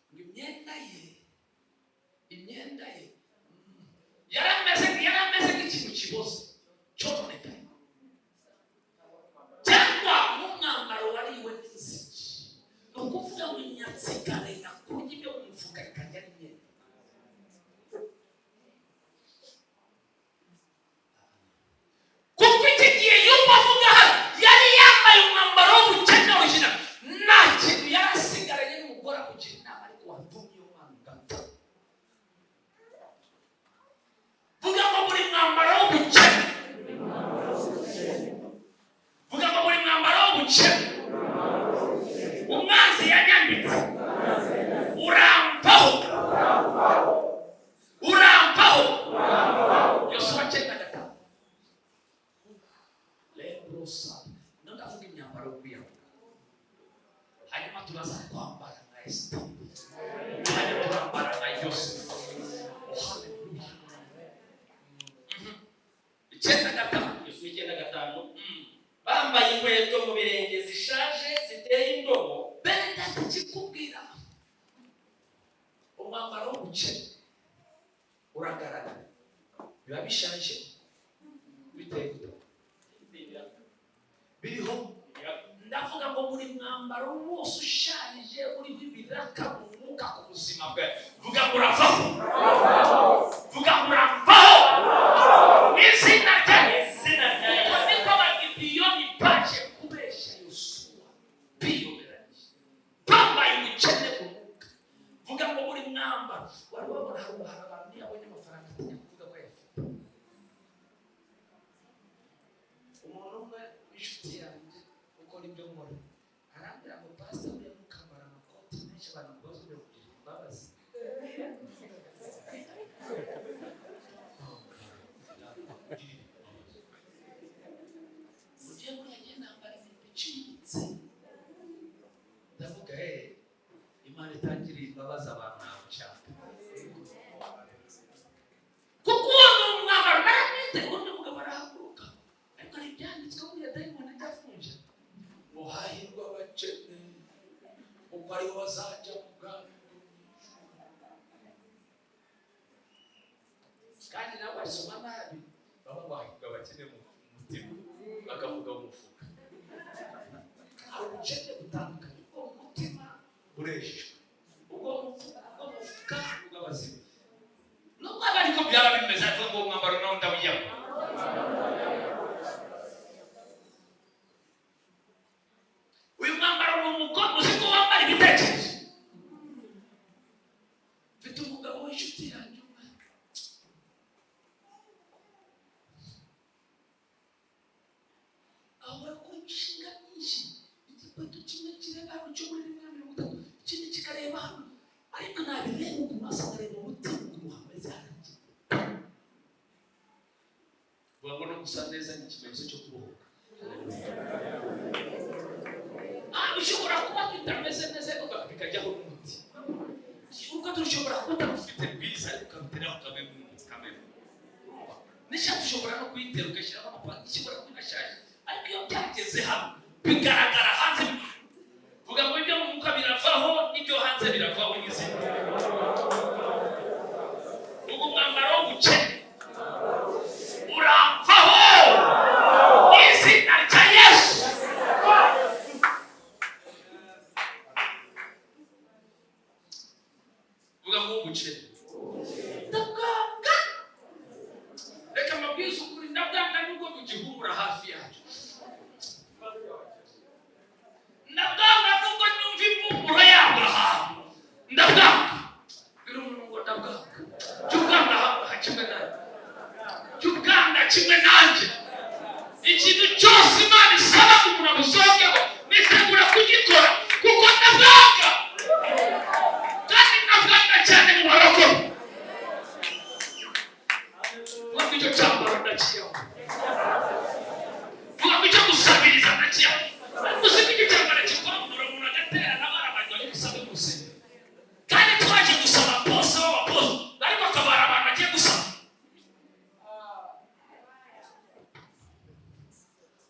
ngo imyenda ye yari ameze nk'ikintu kiboze cyononekaye, cyangwa nk'umwambaro wariwe n'inzige. Ni ukuvuga ngo inyatsi ikarenga kurya ibyo mu mufuka, ikarya n'imyenda. Kuko iki gihe yumva avuga hano, yari yambaye umwambaro w'ubukene original, nta kintu yari asigaranye, n'umugore amugira inama: "Ariko watumye iyo mwana ugapfa." Vuga ngo buri mwambaro w'ubukene, vuga ngo buri mwambaro w'ubukene umwanzi yanyambitse urampaho, urampaho. Yosuwa 9:5. Lebrosa no ndavuga imyambaro yo kwiyambura, hanyuma turaza kwambara nka Esiteri, hanyuma turambara nka Yosefu. Oh, haleluya! 9:5. Yosuwa 9:5. Bambaye inkweto mu birenge zishaje ziteye indobo. Bene data, ikikubwira umwambaro w'ubukene uragaragara, biba bishaje, biteye gute, biriho. Ndavuga ngo buri mwambaro wose ushaje uriho ibiraka mu mwuka ku buzima bwawe, vuga ngo uravaho, vuga ngo uravaho mu izina rya Izina rya Uko Yesu. niko Abagibiyoni baje kubeshya Yosuwa biyoberanyije, bambaye ubukene mu mwuka. Vuga ngo buri mwambaro wari wabona. Hari abantu niyo abonye amafaranga atinya kuvuga ko ayafite. Umuntu umwe w'inshuti yanjye ukora ibyo nkora arambwira ngo: "Pasita, buriya ntukambara amakoti menshi, abantu ngo bazongere kugirira imbabazi." Ugiye buriya agenda nambara ibintu biciriritse. Ndavuga: "Imana itangiriye imbabazi abantu ntabwo nshaka," kuko uwo ni umwambaro naramwite. Undi mugabo arahaguruka, ariko hari ibyanditswe buriya dayimoni ajya afunja ngo: "Hahirwa abakene, kuko aribo bazajya mu bwami bwo mu ijuru." Kandi nabo basoma nabi, baba bahirwa abakene mu mutima, bakavuga mu mufuka. Hari ubukene butandukanye: ubwo mu mutima burejejwe, ubwo mu mufuka bw'abazima. Nubwo aba ariko byaba bimeze, ariko ngo umwambaro nawo ndawujyamo. Uyu mwambaro ni umukobwa uzi ko wambara ibitekerezo. Mfite umugabo w'inshuti yanjye umwe, ahora akora imishinga myinshi. Igikweto kimwe kireba hano cyo muri 1 na 30, ikindi kikareba hano, ariko nabireba ukuntu asa, nkareba umutima ukuntu hameze, harangira. Vuga ngo no gusa neza ni ikimenyetso cyo kubohoka. Bishobora kuba bitameze neza, ariko bikajyaho n'umutima. ufite rwiza, ariko ukabiteraho kamwe kamwe. N'ishati ushobora no kuyitera ugashyiraho amapantaro, ishobora kuba inashaje, ariko iyo byageze hano bigaragara hanze. Vuga ngo ibyo mu mwuka biravaho n'ibyo hanze biravaho mu izina. Ubu umwambaro w'ubukene uramvaho mu izina rya Yesu. Vuga ngo ubukene ndabwanga. Reka mbabwize ukuri, ndabwanga nubwo mugihumura hafi yacu, ndabwanga nubwo nyumva impumuro yabwo ahantu, ndabwanga. Bwira umuntu ngo ndabwanga. Jya ubwanga ha kimwe nanjye, jya ubwanga kimwe nanjye. Ikintu cyose Imana isaba ngo umuntu amusohokeho, nitegura kugikora kuko ndabwanga, kandi ndabwanga cyane mu barokore. Vuga ngo icyo cyambaro ndakiyaho. Vuga ngo icyo gusabiriza ndakiyaho. Ariko uzi ko icyo cyambaro kikwambura umuntu agatera n'abana bajya gusaba mu rusengero, kandi twaje gusaba bose b'abaposo, ariko akabara abantu bagiye gusaba.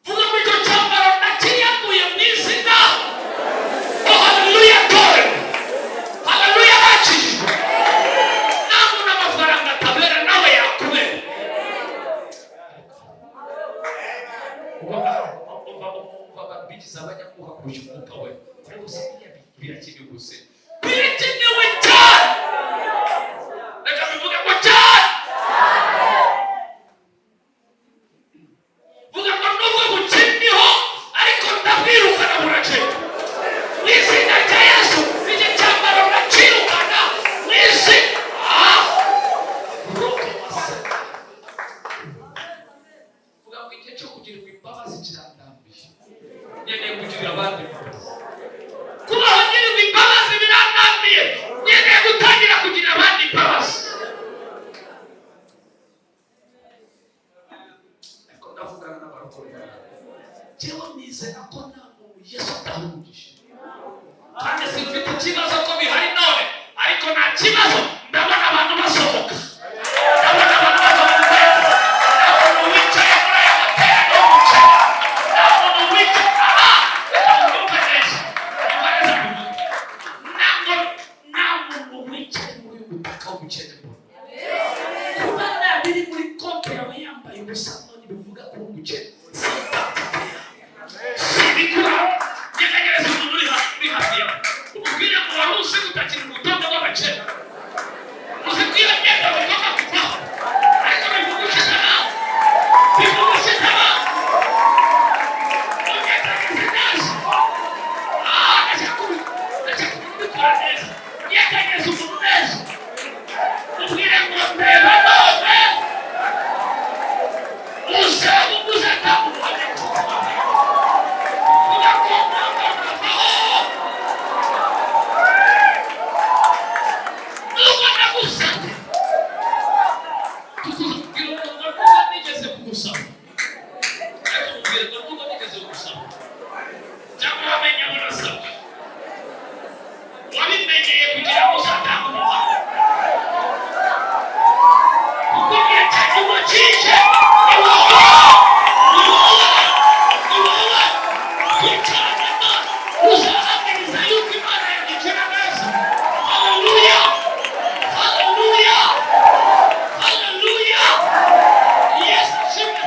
Vuga ngo icyo cyambaro ndakiyaguye mu izina. Oh, haleluya torero, haleluya bakijijwe. Ntabwo n'amafaranga atabera nawe yakubera. Umva, bigize abanyamwuka kurusha umwuka we. Ariko se biriya birakenewe gusa? Birakenewe cyane. Reka bivuge ngo cyane. Vuga ngo nubwo bukiriho ariko ndabwirukana, burakeye mu izina rya Yesu. Iki cyambaro ndakirukana mu izina. Ah! Roho wa. Vuga ngo igihe cyo kugirirwa imbabazi kirandambiye, nkeneye kugirira abandi imbabazi. Kubaho ngirirwa imbabazi birandambiye, nkeneye gutangira kugirira abandi imbabazi. Ariko ndavugana n'abarokore. Njyewe nizera ko nta muntu Yesu ataha umugisha, kandi simfite ikibazo ko bihari none, ariko nta kibazo. Ndabona abantu basohoka, ndabona abantu basohoka. Nta muntu wicaye muri aya materaniro y'ubukene, nta muntu wicaye aha. Reka mubyumve neza, mwumve neza mbivuge. Ntabwo nta muntu wicaye muri uyu mutaka w'ubukene mbona. Kuba nta biri muri konti yawe, yambaye ubusa none, bivuga ko uri umukene. Si identité yawe, si ibikuraho. Nyegegereza umuntu uri hafi yawe, umubwire ngo wari uzi utakiri mu rutonde rw'abakene? Uzi ko iyo myenda bagomba kuvaho? Ariko bivuga ushize nawe, bivuga ushize nawe. Unyegereze neza. Ah, ndashaka umuntu ubikora neza. Nyegereze umuntu neza, ubwire ngo ndeba none uzaba uzatanga ubuhamya. Vuga ko umwambaro uravaho nubwo nagusabye. Tukubwira umuntu ngo nubwo nigeze kugusaba, ariko mubwire ngo nubwo nigeze kugusaba, cyangwa wamenye abo nasabye, wabimenyeye kugira ngo uzatange ubuhamya, kuko igihe cya nyuma kije. Ni wowe, ni wowe, ni wowe twicaranye Imana, uzahamiriza yuko Imana yagigira neza. Haleluya, haleluya, haleluya! Yesu ashimwe.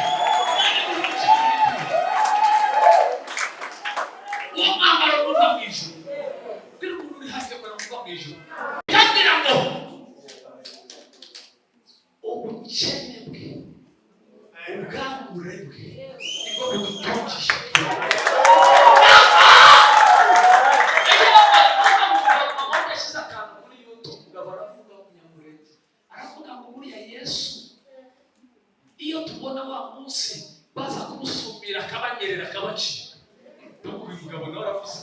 Imana iguhe. Uwo mwambaro uva mu ijuru. Bwira umuntu uri hafi yawe uva mu ijuru. Ikabwira ngo ubukene bwe, ubwambure bwe nibwo budutungisha. Ejo mama yashyize akantu kuri YouTube, umugabo aravuga w'umunyamurenge, aravuga ngo buriya Yesu iyo tubona wa munsi baza kumusumira akabanyerera akabacika. Ndavuga, uyu mugabo nawe aravuze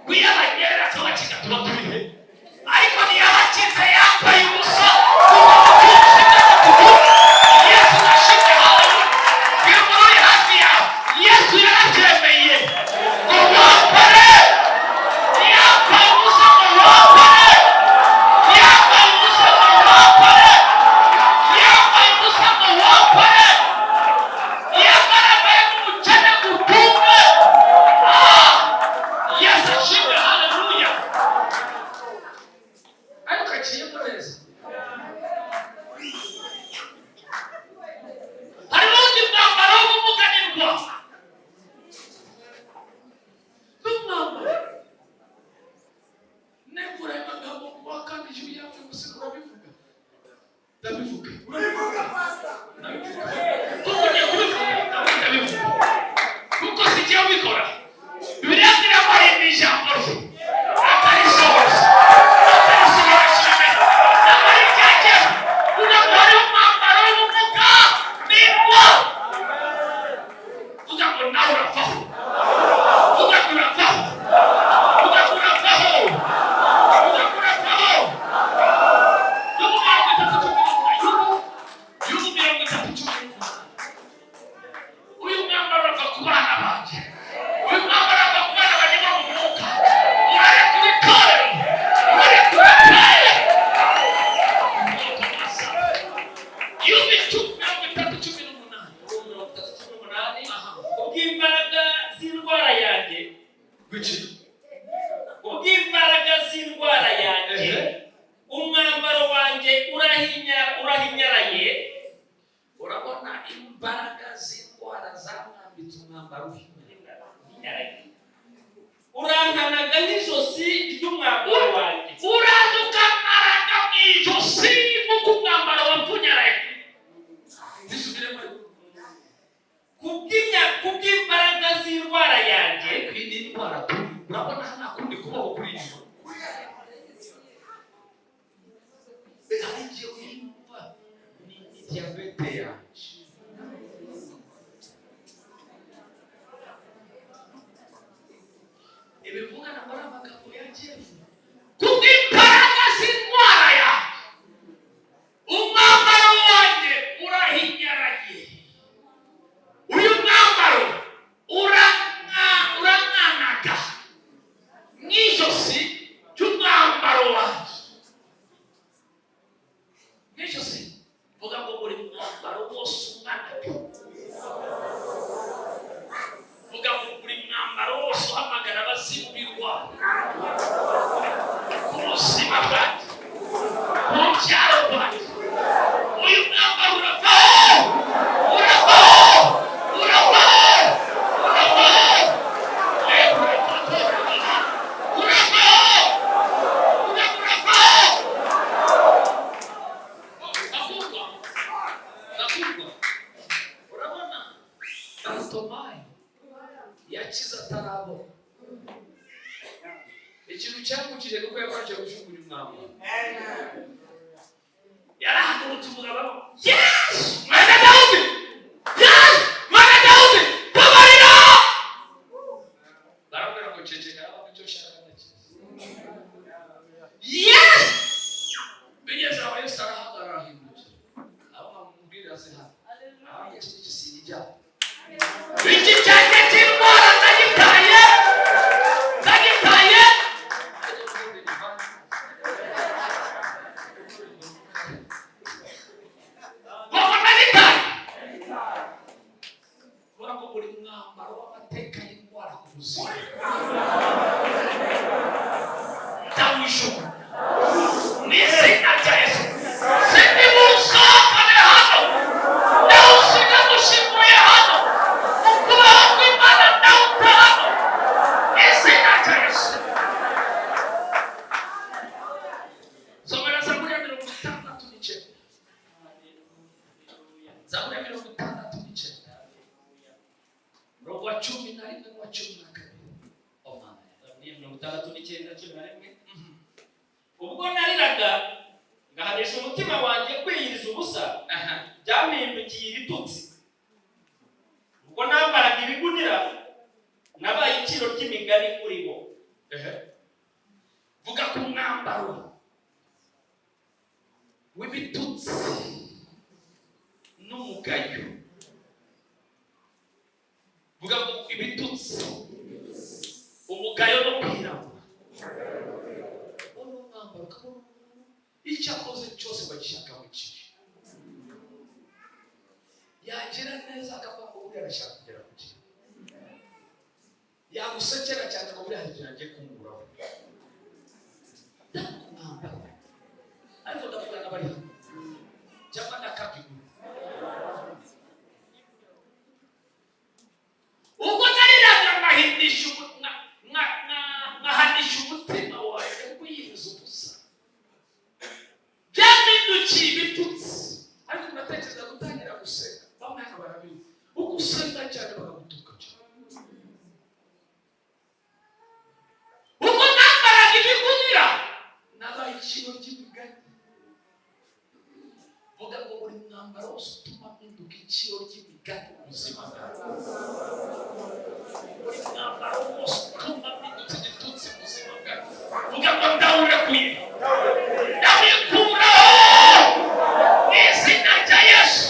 ngo iyo abanyerera akabacika tuba turi he? Ariko ntiyabacitse yambaye ubusa, kuko ubutunzi bw'amaguru. Yesu ashimwe, haleluya! Bwira umuntu uri hafi yawe, Yesu yarabyemeye ngo wambare, yambaye ubusa ngo wambare, yambaye ubusa. Umwambaro wanjye urahinyaraye. Urabona imbaraga z'indwara zamwambitse umwambaro uhinyaraye. Urankanaga nk'ijosi ry'umwambaro wanjye. Uraza ukamaraga mu ijosi nk'uko umwambaro wapfunyaraye. Bisubiremo. Kubw'imbaraga z'indwara yanjye. Ariko iyi ni indwara tu, urabona nta kundi kubaho kuri inyuma. Hari igihe wiyumva ni diyabete yanjye. Ibivuga ntabwo ari amagambo ya Jeff. Kubw'imbaraga z'indwara yanjye, umwambaro wanjye urahinyaraye. Uyu mwambaro urankanaga mu ijosi ry'umwambaro wanjye, mu ijosi. Vuga ngo buri mwambaro wose unkanaga. Vuga ngo buri mwambaro wose uhamagara abazimu b'indwara ku buzima bwanjye, ku rubyaro rwanjye, uyu mwambaro uravaho, uravaho, uravaho, uravaho, uravaho, uravaho. Ndakundwa, ndakundwa. Urabona Baritomayo yakize atarabona. Ikintu cyamukije nuko yabanje kujugunya umwambaro. Yarahagurutse umugabo: "Yesu mwana Dawudi, Yesu mwana Dawudi, babarira!" Baramubwira ngo ceceka, aho icyo ushaka ndakize. Yesu bigeze aho, Yesu arahagarara, arahindukira, aho bamubwira se hano aho iki ngiki sinijyana, iki cyanjye cy'indwara ndagitaye, ndagitaye. Ngo ndagitaye. Kubera ko buri mwambaro w'amateka y'indwara ku buzima ndawujugunya mu izina rya Yesu. Sindi busohokane hano, ndawusiga mushinguye hano mu kubaho kw'Imana, ndawuta hano mu izina rya Yesu. Somera Zaburi ya 69, Zaburi ya 69, murongo wa 11 n'uwa 12. Omana. Zaburi ya 69, 11. Ubwo nariraga ngahanisha umutima wanjye kwiyiriza ubusa, byampindukiye ibitutsi. Ubwo nambaraga ibigunira, nabaye iciro ry'imigani kuri bo. Ehe. Vuga ku mwambaro w'ibitutsi n'umugayo. Vuga ngo ibitutsi, umugayo no kwirabura. Uno mwambaro ukabona umuntu icyo akoze cyose bagishaka mu kibi, yagira neza akavuga ngo buriya arashaka kugera ku kibi, yagusekera cyane ngo buriya hari ikintu agiye kunguraho. Mwambaro. Ariko ndavuga n'abari hano cyangwa ndakabigura. Ubwo nariraga nkahanisha umutima wanjye kwiyiriza ubusa, byampindukiye ibitutsi. Ariko muratekereza gutangira gusenga, bamwe hano barabizi, uko usenga cyane bakagutuka cyane. Ubwo nambaraga ibigunira, nabaye iciro ry'imigani. Vuga ngo buri mwambaro wose utuma mpinduka iciro ry'imigani mu buzima bwawe, buri mwambaro wose utuma mpinduka igitutsi mu buzima bwawe, vuga ngo ndawurekuye, ndawikuraho mu izina rya Yesu.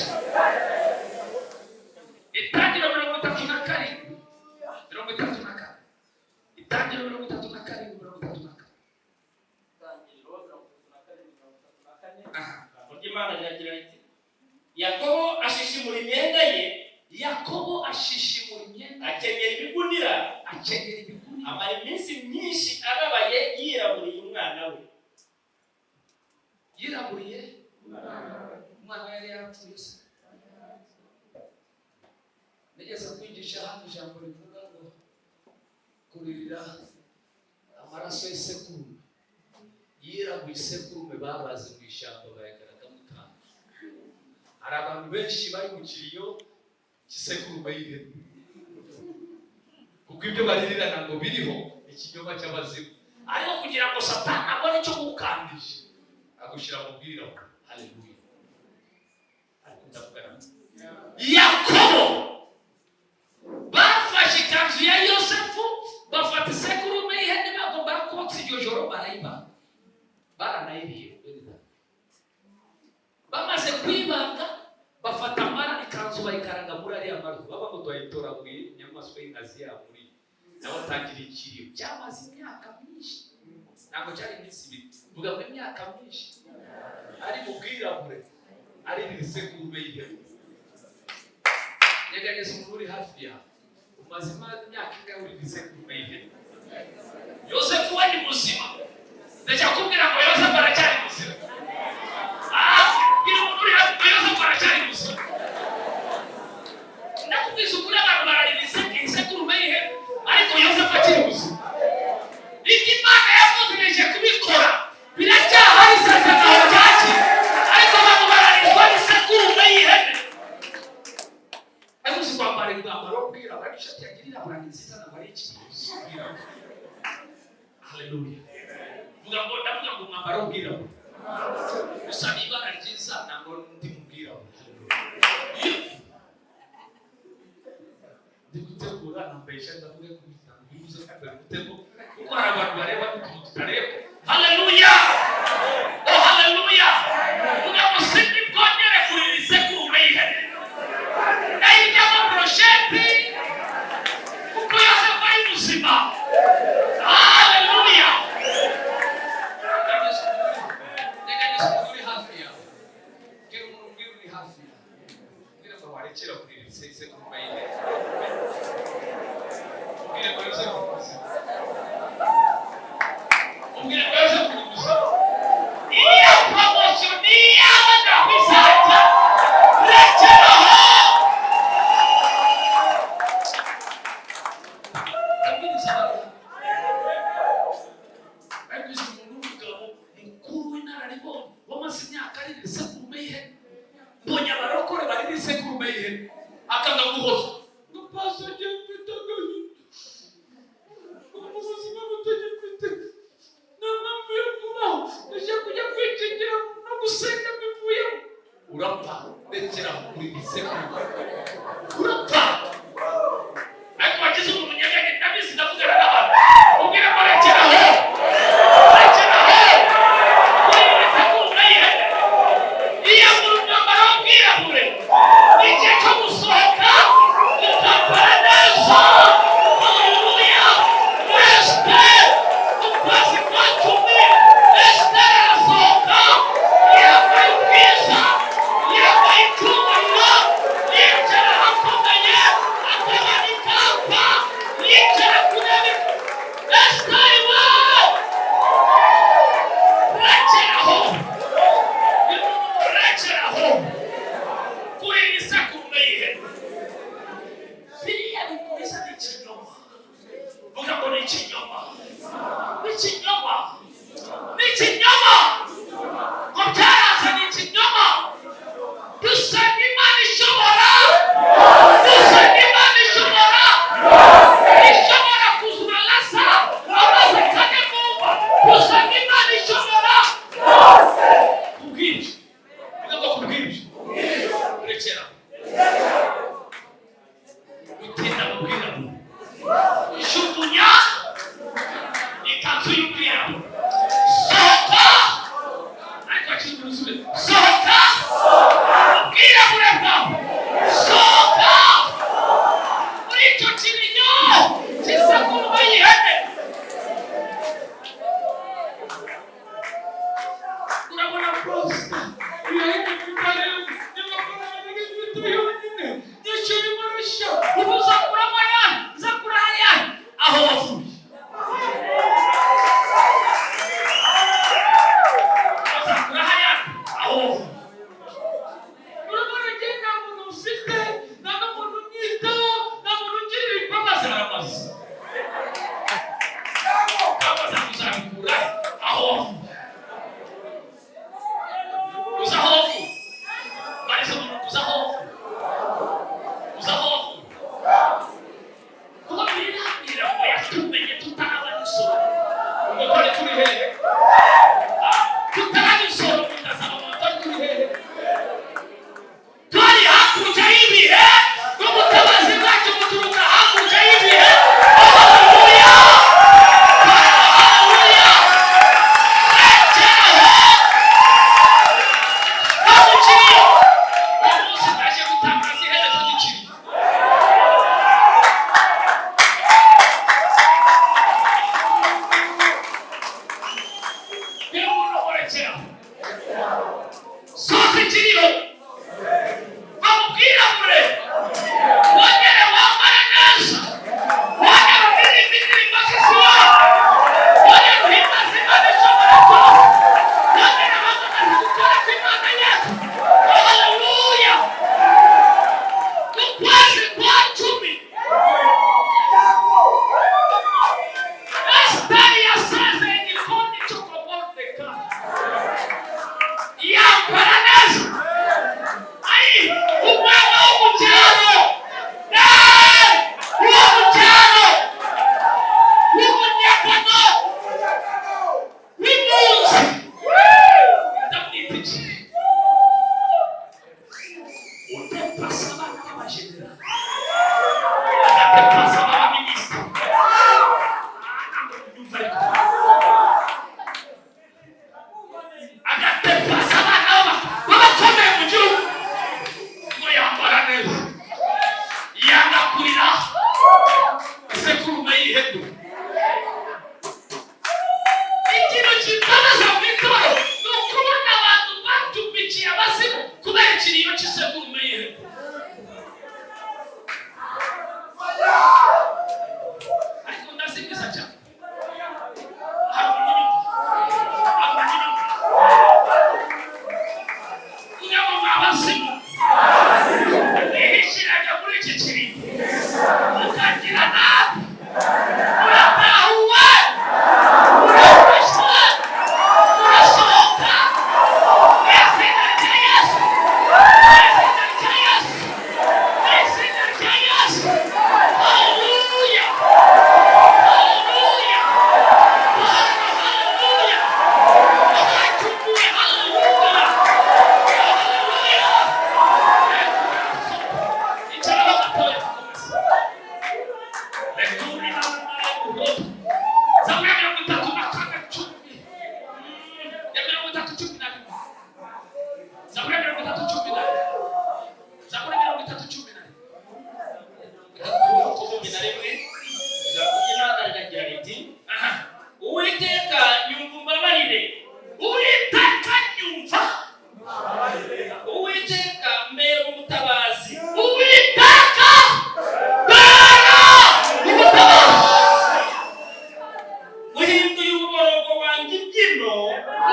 Itangiro 37, 34, Itangiro 37, 34. Itangiriro 37, 34. Aha. Ijambo ry'Imana riragira riti: Yakobo ashishimura imyenda ye. Yakobo ashishimura imyenda. Akenyera ibigunira. Akenyera ibigunira. Amara iminsi myinshi ababaye, yiraburiye umwana we. Yiraburiye umwana we yari yarapfuye se. Nigeze kwigisha hano ijambo rivuga ngo kuririra amaraso y'isekurume. Yiraguye isekurume babaze mu ishyamba, bayagaragamo ikanzu. Hari abantu benshi bari mu kiriyo cy'isekurume y'ihene, kuko ibyo baririrana ngo biriho ikinyoma cy'abazimu. Ariko kugira ngo Satani abone icyo gukandisha, agushyira mu bwirabura. Haleluya! Ariko ndavugana Yakobo. Bafashe ikanzu ya Yosefu, bafata isekurume y'ihene bagomba kotsa iryo joro, barayibaga, baranayiriye. Bene data, bamaze kwibaga, bafata amara, ikanzu bayikaranga muri ariya mara baba ngo twayitoraguye inyamaswa y'inkazi yamuriye. Nawe atangira ikiriyo cyamaze imyaka myinshi, ntabwo cyari iminsi 2. Vuga ngo imyaka myinshi. Ari mu bwirabure, ari isekurume y'ihene. Nyeganyeza umuntu uri hafi yawe. Umaze imyaka ingahe uri isekurume y'ihene? Yosefu we ni muzima. Ndashaka ngo Yosefu aracyari muzima. Ah, bwira umuntu uri hafi ngo Yosefu aracyari muzima. Ndakubwiza ukuri, abantu bararira isekurume y'ihene, ariko Yosefu akiri muzima. Ibyo Imana yavuze kubikora biracyahari, isezerano ryakira, ariko abantu bararizwa n'isekurume y'ihene. Ariko uzi kwambara imyambaro w'ubwirabura, ariko ishati yagira irabura ni nziza, ntabwo ari ikintu. Haleluya! Vuga ngo, ndavuga ngo umwambaro w'ubwirabura gusa ni ibara ryiza, ntabwo ndi mu bwirabura. Haleluya! Ndi gutegura, nambaye ishati, ndavuga ko ntabwo bibuze kwambara umutego, kuko hari abantu bareba n'utuntu tutareba. Haleluya! Oh, haleluya! Vuga ngo sindi bwongere kurira isekurume y'ihene, ndayijyamo brosheti, kuko Yosefu ari muzima. Haleluya! Nyeganyeza umuntu uri hafi yawe. Bwira umuntu, ubwira uri hafi yawe, ubwira ngo warekera kurira isekurume y'ihene. Ubwire ngo Yosefu ni muzima. Ubwire ngo Yosefu ni muzima. Iyo promotion ni iyawe, ntabwo izajya. Rekeraho. Ndabwiriza abantu. Ariko uzi umuntu w'umugabo mukuru w'inararibonye wamaze imyaka arira isekurume y'ihene? Mbonye abarokore barira isekurume y'ihene, akanga guhoza ngo: "Pastor, njye mfite agahinda, mu buzima butagifite, nta mpamvu yo kubaho, ndashaka kujya kwikingira no gusenga bivuyemo." Urapfa. Rekera kurira isekurume, urapfa. Ariko wagize umuntu nyeganye, ndabizi, ndavugana n'abantu. Ubwire ngo rekeraho, rekeraho kurira isekurume y'ihene. Iyambura umwambaro w'ubwirabure. Ni igihe cyo gusohoka ukambara neza. Haleluya! Esiteri, mu kwezi kwa 10, Esiteri arasohoka yambaye ubwiza, yambaye icyubahiro, yicara.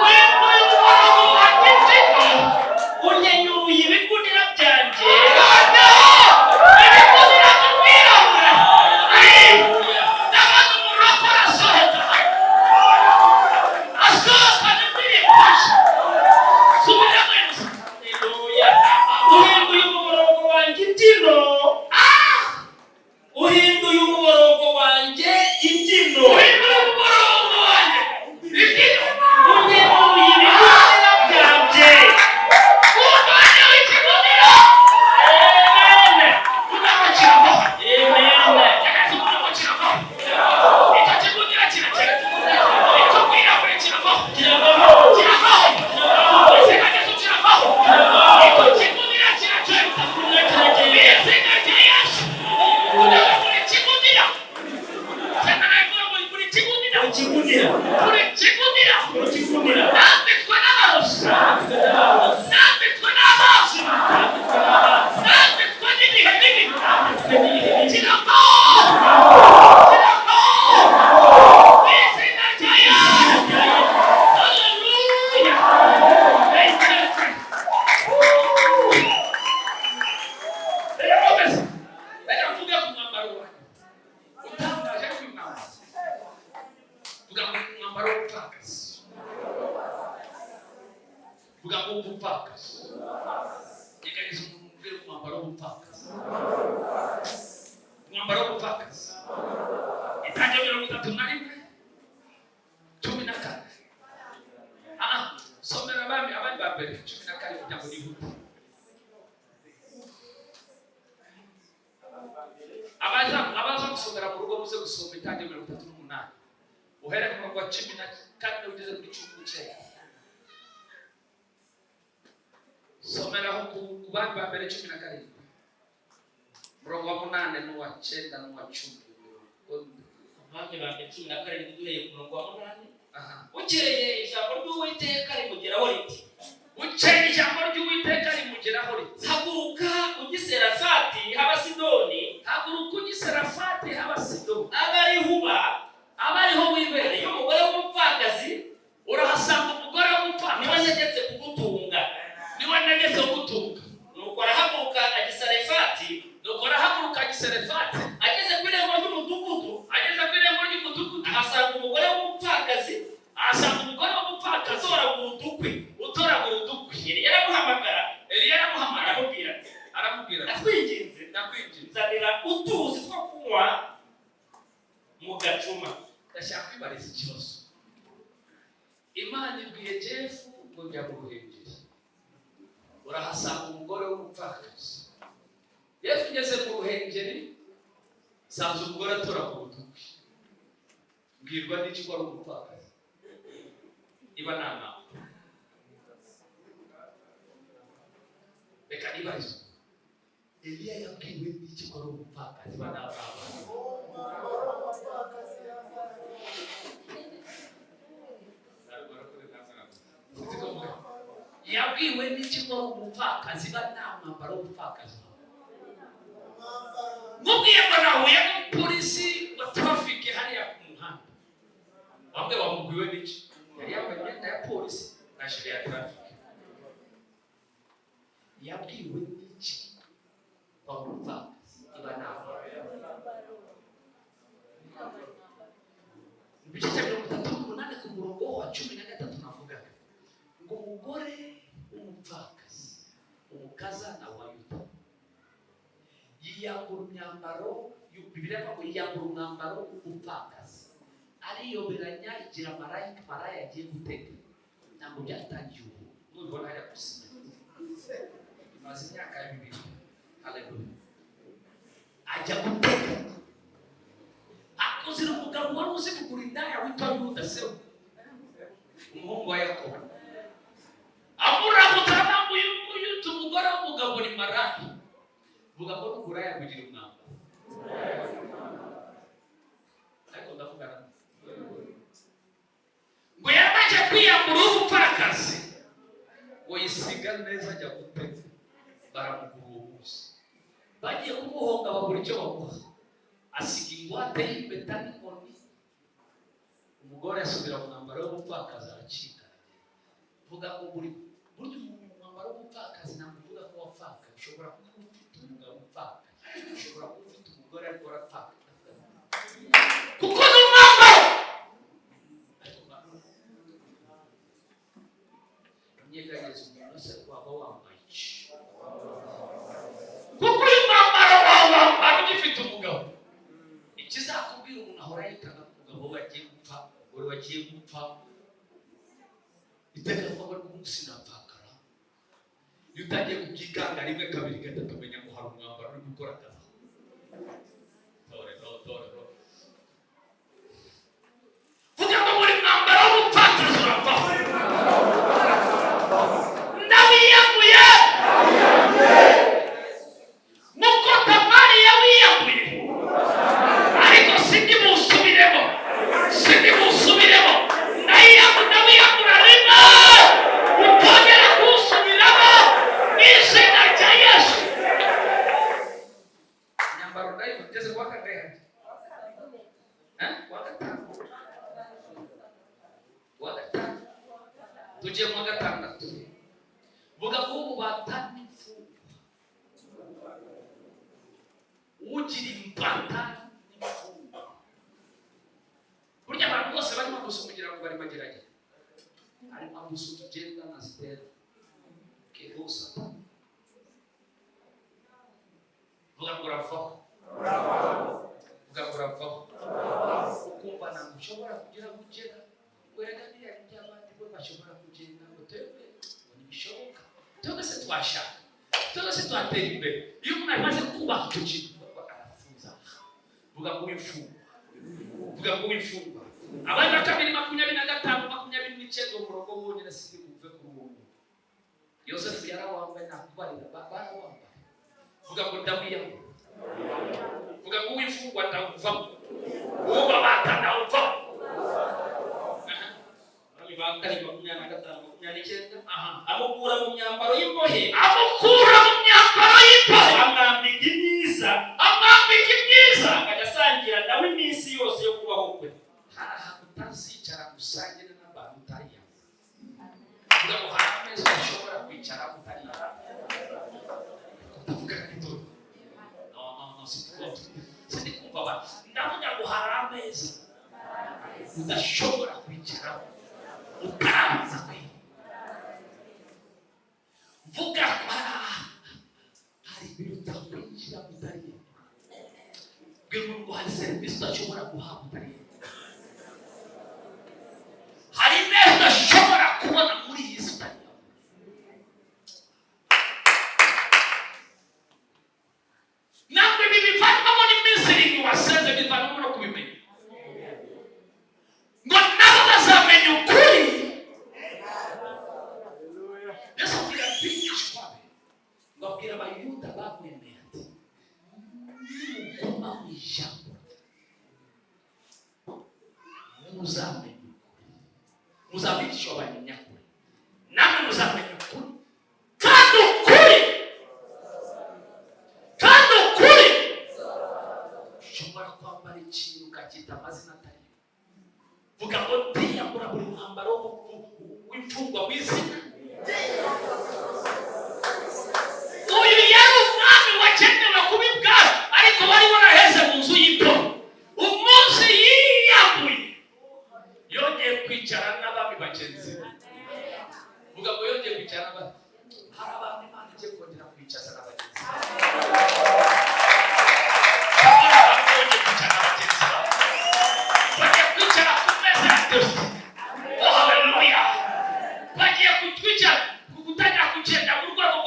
Uhinduye umuborogo wanjye imbyino. Unkenyuye ibigunira byanjye. Noneho ibigunira by'umwirabura, ndabona umurokore asohoka, asohokana indirimbo nshya. Subiramo inzu. Haleluya. Uhinduye umuborogo wanjye imbyino. Uhinduye umuborogo wanjye imbyino. Uhinduye umuborogo wanjye imbyino. Unkenyuye ibigunira byanjye. Umwanya w'ikigunira. Amen. Unamukiramo. Amen. Yagaze unamukiramo. Icyo kigunira kirakira, icyo mwirabura kiravaho. Kiravaho. Kiravaho. Izina rya Yesu kiravaho. Icyo kigunira kiragenda. Kiragenda. Izina rya Yesu. Kugira buri kigunira. Cyane navuga ngo buri kigunira. Ikigunira. Buri kigunira. Ikigunira. Nambitswe n'abarozi. Nambitswe n'amazi. Nambitswe n'ibihe bibi. Kiravaho. Kiravaho. Izina rya Yesu. Hallelujah. Amen. Rero komeza. Reka mvuge ku mwambaro wanjye utangaje kw'imwambaro. Vuga ngo umwambaro w'ubupfakazi. Vuga ngo w'ubupfakazi. Nyeganyeza umuntu, umubwire umwambaro w'ubupfakazi. Umwambaro w'ubupfakazi. Itangiriro 31:14. Ah, somera Abami, Abandi ba mbere 14 kugira ngo nihute. Abaza gusomera mu rugo, muze gusoma Itangiriro 38, uhere ku murongo wa 14 ugeze kuri 19. Someraho ku Bami ba mbere 17, umurongo wa 8 n'uwa 9 n'uwa 10. Abami ba mbere 17, duhereye ku murongo wa 8. Aha. Bukeye ijambo ry'Uwiteka rimugeraho riti: Bukeye ijambo ry'Uwiteka rimugeraho riti: Haguruka ujye i Serafati h'Abasidoni, Haguruka ujye i Serafati h'Abasidoni, abe ariho uba, abe ariho wibera, hariyo umugore w'umupfakazi, urahasanga umugore niwe w'umupfakazi, ntegetse kugutunga. Niwe ntegetse kugutunga. Nuko arahaguruka ajya i Sarefati. Nuko arahaguruka ajya i Serefati. Ageze ku irembo ry'umudugudu, Ageze ku irembo ry'umudugudu, ahasanga umugore w'umupfakazi, ahasanga umugore w'umupfakazi, utoragura udukwi. Utoragura udukwi. Eliya aramuhamagara, Eliya aramuhamagara, aramubwira ati: aramubwira ati: Ndakwinginze, Ndakwinginze, nzanira utuzi two kunywa mu gacuma. Ndashaka kwibariza ikibazo. Imana ibwiye Jeff ngo jya mu Ruhengeri, urahasanga umugore w'umupfakazi. Jeff ugeze mu Ruhengeri, sanze umugore atoragura udukwi, mbwirwa n'iki ko ari umupfakazi? Niba nta mpamvu, reka nibarize: Eliya yabwiwe n'iki ko ari umupfakazi? Niba nta mpamvu, yabwiwe n'iki ko ari umupfakazi ba nta mwambaro w'umupfakazi? Mubwiye ngo nahuye n'umupolisi wa traffic hariya ku muhanda, bamwe bamubwiwe n'iki? Yari yambaye imyenda ya polisi na jire ya traffic. Yabwiwe n'iki ko ari umupfakazi iba nta? Mu gice cya 38 ku murongo wa 13, navugaga ngo umugore w'umupfakazi, umukazana wa Yuda, yiyambura imyambaro. Bibiliya ivuga ngo yiyambura umwambaro w'umupfakazi, ariyoberanya, igira marayika, maraya yagiye gutega. Ntabwo byatangiye ubu, nubibona hariya kuri sima imaze imyaka 20. Haleluya. Ajya gutega, akuzira umugabo wari uzi kugura indaya witwa Yuda, se umuhungu wa Yakobo. Amuramutsa, arambuye uyu umugore w'umugabo ni maraya. Vuga ngo nugura yakugira umwambaro. Ariko ndavugana ngo yabanje kwiyambura uw'umupfakazi, ngo yisiga neza, ajya guteka, baramugura. Uwo munsi bagiye kumuhonga, babura icyo bamuha, asiga ingwate y'impeta n'inkoni. Umugore asubira mu mwambaro w'umupfakazi, aracika. Vuga ngo buri burya umuntu umwambaro w'umupfakazi ntabwo uvuga ko wapfakaye. Ushobora kuba ufite umugabo upfakaye, ushobora kuba ufite umugore ariko warapfakaye, kuko ni umwambaro. Ariko nyeganyeza umuntu se waba wambaye iki? Kuko uyu mwambaro wawe wambara ugifite umugabo. Ikizakubwira, umuntu ahora yitanga ko umugabo we agiye gupfa, umugore we agiye gupfa, iteka avuga ngo umunsi napfakara. Iyo utangiye kubyikanga rimwe, kabiri, gatatu, umenya ngo hari umwambaro uri gukora akazi. Torero, torero, vuga ngo buri mwambaro w'umupfakazi uravaho. Ndawiyambuye nk'uko Tamari yawiyambuye, ariko sindi busubiremo, sindi busubiremo. Ndawiyambura rimwe, utongera kuwusubiramo mu izina rya Yesu. Imyambaro ndayivuga, ugeze kuwa kangahe hajya? Eh? Kuwa gatanu, kuwa gatanu, tugiye mu wa gatandatu. Vuga ngo ububata n'imfungwa, ugira imbata n'imfungwa. Burya abantu bose barimo gusa kugira ngo bari bagerageza, harimo abuso tugenda na zitera kehusa. Vuga ngo uravaho, vuga ngo uravaho. Ukumva ntabwo ushobora kugira aho ugera, werega biriya by'abandi bo bashobora kugenda, ngo twebwe ngo ntibishoboka, twebwe se twashaka, twebwe se twatera imbere. Iyo umuntu amaze kubaka icyo kintu arafunza. Vuga ngo wimfungwa, vuga ngo wimfungwa. Abandi ba kabiri 25, 29, umurongo wonyine, sindi buve kuri uwo nguwo. Yosefu yarawambaye, nakubarira, barawambaye. Vuga ngo ndawiyambura, vuga ngo uw'imfungwa ndawuvamo, uw'ubabata ndawuvamo. Abami ba kabiri 25, 29. Aha. Amukura mu myambaro y'imbohe, amukura mu myambaro y'imbohe, amwambika imyiza, amwambika imyiza, akajya asangira nawe iminsi yose yo kubaho kwe. Hari ahantu utazicara ngo usangire n'abantu utariyambura. Vuga ngo hari ameza udashobora kwicara utariyambura. Ndavugana n'itorero? No, no, no, sindi sindi kumva abantu. Ndavuga ngo hari ameza udashobora kwicaraho utarabanza kwiga. Vuga ko hari ibintu utakwinjira utariyambura. Bwira umuntu ngo hari serivisi udashobora guhabwa utariyambura, hari neza udashobora kubona muri iyi si utariyambura. Ntabwo ibi bivanwamo n'iminsi 7 wasenze, bivanwamo no kubimenya, ngo nabo bazamenya ukuri. Yesu abwira abigishwa be, ngo abwira Abayuda bamwemeye ati: "Nimuguma mu ijambo muzamenya ukuri, muzabigishwa abanyakuri, namwe muzamenya ukuri, kandi ukuri, kandi ukuri." Ushobora kwambara ikintu ukacyita amazina atari yo. Vuga ngo ndiyambura buri mwambaro w'imfungwa w'izina. Uyu yari umwami wagenewe kuba ibwami, ariko wari waraheze mu nzu y'imbohe. Umunsi yiyambuye, yongeye kwicara n'abami bagenzi be. Vuga ngo yongeye kwicara n'abami. Hari abantu Imana igiye kongera kwicaza na bagenzi be. Hari abantu bongeye kwicara na bagenzi babo, bagiye kwicara ku meza ya Kristo. Oh, haleluya! Bagiye kutwicara, gutangira kugenda mu rwego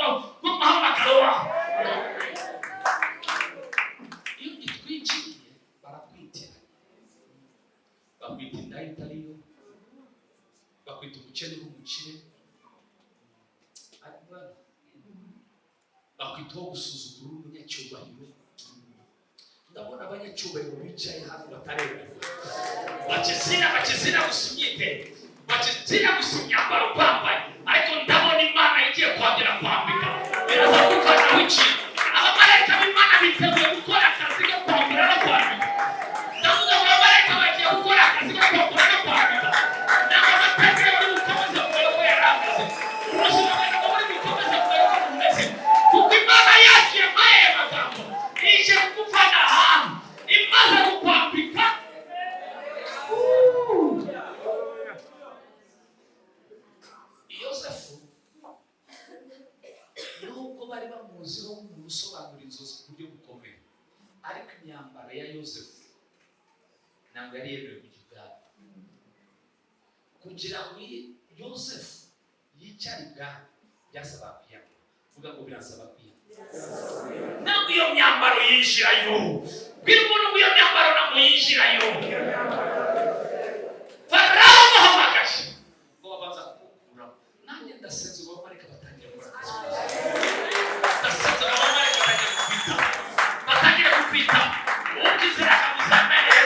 rw'umuhamagaro wawe. Iyo ugitwikiriye barakwitiranya, bakwita indaya itariyo, bakwita umukene w'umukire, ariko bwana, bakwita uwo gusuzugura umunyacyubahiro. Ndabona abanyacyubahiro bicaye hano bataremerwa, bakizira, bakizira gusa imyitero, bakizira gusa imyambaro bambaye, ariko ndabona Imana igiye kongera kwambika, iraza kuvanaho ikintu. Abamarayika b'Imana biteguye gukora akazi ko kwambura no kwambika. Ndavuga ngo abamarayika bagiye gukora akazi ko kwambura no kwambika. Ntabwo amateka bari bukomeze kumera uko yari ameze. Bamuziho nk'umuntu usobanura inzozi ku buryo bukomeye, ariko imyambaro ya Yosefu ntabwo yari yemewe kujya ibwami. Kugira ngo Yosefu yicare ibwami byasaba kwiyambura. Vuga ngo birasaba kwiyambura. Ntabwo iyo myambaro yinjirayo. Bwira umuntu ngo iyo myambaro ntabwo yinjirayo. Farawo amuhamagaje ngo babanza kumukuramo. Nanjye ndasenze ngo abamarayika batangira gukora akazi. Ndasenze ngo abamarayika batangira kukwita, batangire kukwita. Ukizera akakuzamere.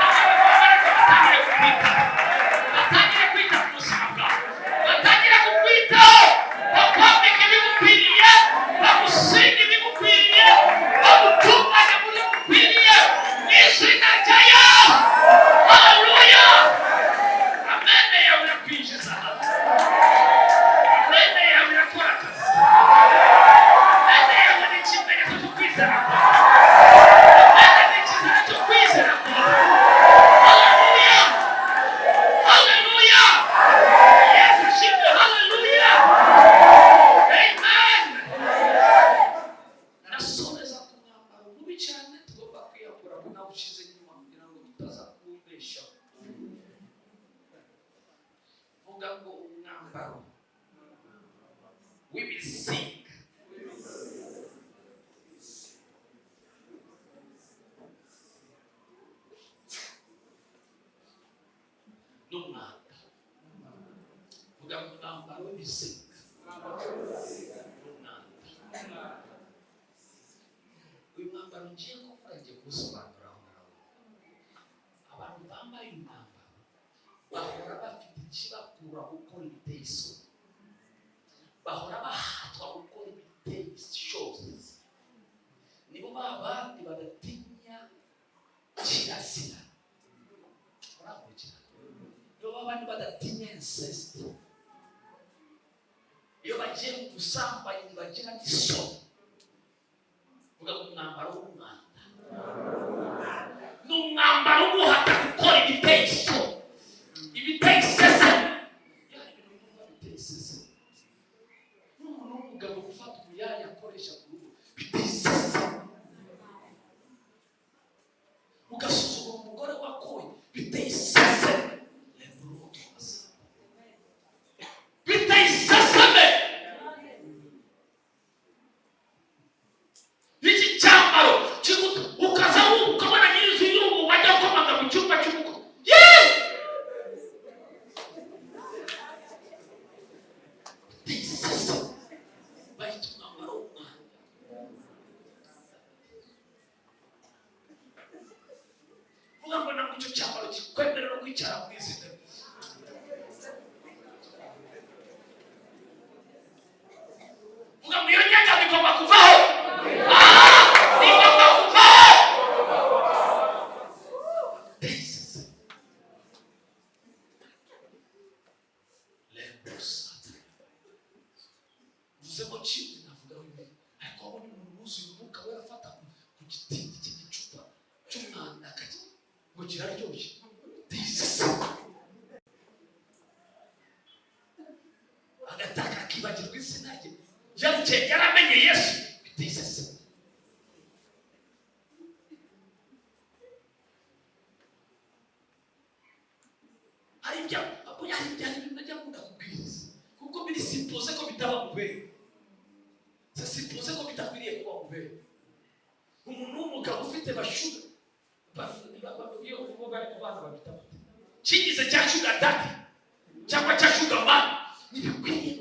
Batangire kukwita, batangire kwita ku buzima bwawe, batangire kukwitaho, bakwambika ibigukwiriye, bagusiga ibigukwiriye, bagutunganye mu buryo bukwiriye, mu izina rya Yesu. Haleluya! Amene yawe irakwinjiza hano, amene yawe irakora akazi, amene yawe ni ikimenyetso cyo kwizera kwawe, amene ni icyizere cyo kwizera kwawe. Haleluya! Haleluya! Yesu ashimwe! Haleluya! Amen. Nasoreza ku mwambaro mubi cyane tugomba kwiyambura, ko nawe ushize inyuma kugira ngo tutaza kuwubeshaho. Vuga ngo umwambaro w'ibizinga n'umwanda. Vuga ngo umwambaro w'ibizinga n'umwanda. Uyu mwambaro ngiye kuvuga, ngiye kuwusobanura aho ngaho. Abantu bambaye uyu mwambaro bahora bafite ikibakura gukora ibiteye isoni, bahora bahatwa gukora ibiteye ishozi. Nibo ba bandi badatinya kirazira. Urankurikira? Nibo ba bandi badatinya inceste. Iyo bagiye mu busambanyi ntibagira n'isoni. Vuga ngo umwambaro w'umwanda ni umwambaro uguhata gukora ibiteye isoni, ibiteye iseseme. Iyo hari ibintu wumva biteye iseseme, n'umuntu w'umugabo gufata umuyaya akoresha ku rugo biteye iseseme, ugasuzugura umugore wakoye biteye iseseme, biteye iseseme. Iki cyambaro ukaza ukabona nyir'inzu y'ubu wajya gukomanga mu cyumba cy'umukwe. Yeee! Biteye iseseme. Bahita umwambaro w'umwanda. Vuga ngo ntabwo icyo cyambaro kikwemerera kwicara muri izi ntebe. Vuga ngo iyo nyegamo igomba kuvaho. Ah! Igomba kuvaho. This lembo. Mvuze ngo kimwe navugaho ibi, ariko wabonye umuntu wuzuye umwuka we afata ku gitindi cy'igicupa cy'umwanda akajya ngo kiraryoshye. This agataka akibagirwa izina rye, yarukeye yaramenye Yesu. Biteye iseseme. Hari ibyo, hari ibyo, hari ibintu najya nkunda kubwiriza kuko biri supposé ko bitaba mu bere. C'est supposé ko bitakwiriye kuba mu bere. Umuntu w'umugabo ufite ba sugar, iyo uvuga bari ku bana babita bate, kigize cya sugar daddy cyangwa cya sugar mummy, ntibikwiye,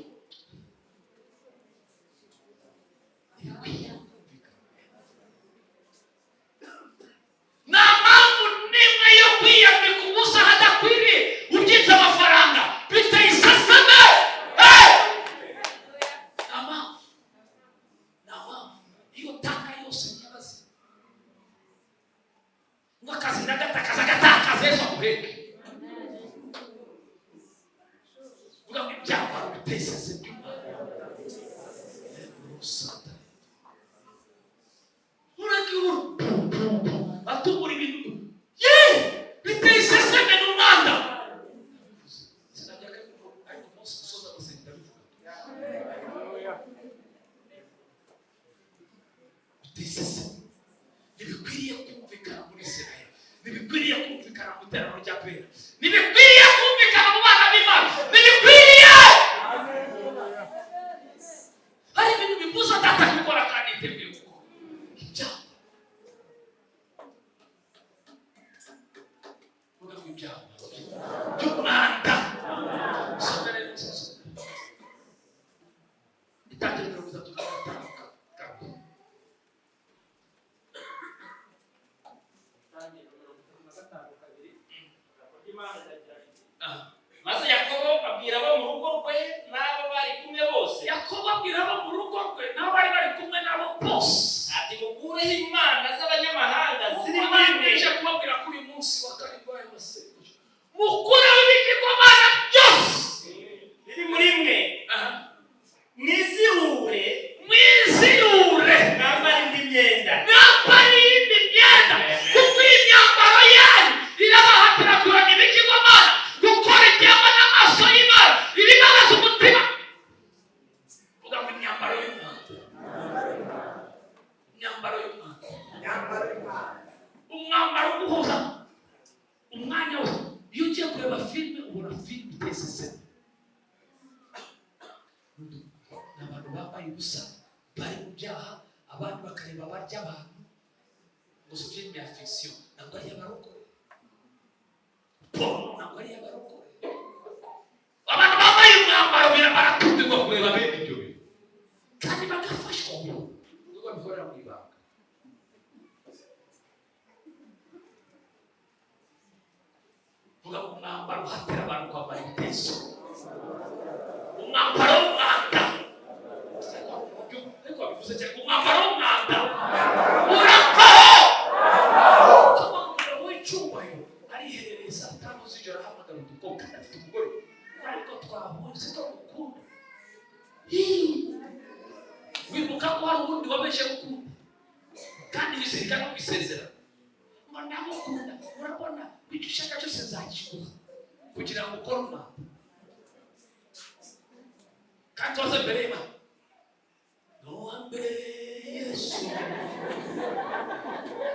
ntibikwiye kumvikana. Nta mpamvu n'imwe yo kwiyambika ubusa hadakwiriye ubyita amafaranga. Biteye iseseme. Hey! Nta mpamvu, nta mpamvu. Iyo utanga yose ntiyabaze ngo akazi ndagatakaza, agatakaza. Yesu aguheke. Vuga ngo ibyambaro biteye iseseme by'umwanda. Uragiye atubura ibintu ye biteye iseseme n'umwanda. Sinajyaga mbivuga, ariko umunsi usoza gusenga ndabivuga. ry'Imana riragira riti, maze Yakobo abwira abo mu rugo rwe n'abo bari kumwe bose. Yakobo abwira abo mu rugo rwe n'abo bari bari kumwe nabo bose, ati: "Mukureho imana z'abanyamahanga ziri muri mwe." Ije kubabwira ko uyu munsi wa karindwi w'ayo masengesho, mukureho ibigirwamana byose biri muri mwe, mwizirure, mwizirure, mwambare indi myenda. Mwambare iyindi myenda, kuko iyi myambaro yanyu irabahatira kuramya ibigirwamana, gukora ibyangwa n'amaso y'Imana, ibibabaza umutima. Vuga ngo imyambaro y'umwanda, imyambaro y'umwanda, umwambaro uguhoza umwanya wose. Iyo ugiye kureba filime, ubona filime iteye iseseme. Ni abantu bambaye ubusa, bari mu byaha, abandi bakareba barya abantu. Gusa filime ya fiction ntabwo ari iy'abarokore, porno ntabwo ari iy'abarokore. Abantu bambaye umwambaro baratumirwa kureba bene ibyo bintu kandi bagafashwa nubwo babikorera mu ibanga. Vuga ngo umwambaro uhatira abantu kwambara ibiteso, umwambaro w'umwanda. Ariko wabivuze cyane, umwambaro w'umwanda uravaho. Ukabona umugabo w'icyubahiro ariherereye saa 5 z'ijoro, ahamagara udukobwa kandi afite umugore, ariko twahuye siko mukunda. Wibuka ko hari ubundi wabeshe gukunda kandi bizirikana ku isezerano ngo ndamukunda, urabona icyo ushaka cyose nzakiguha kugira ngo ukore umwanda kandi waze mbere y'Imana ni uwa mbere, Yesu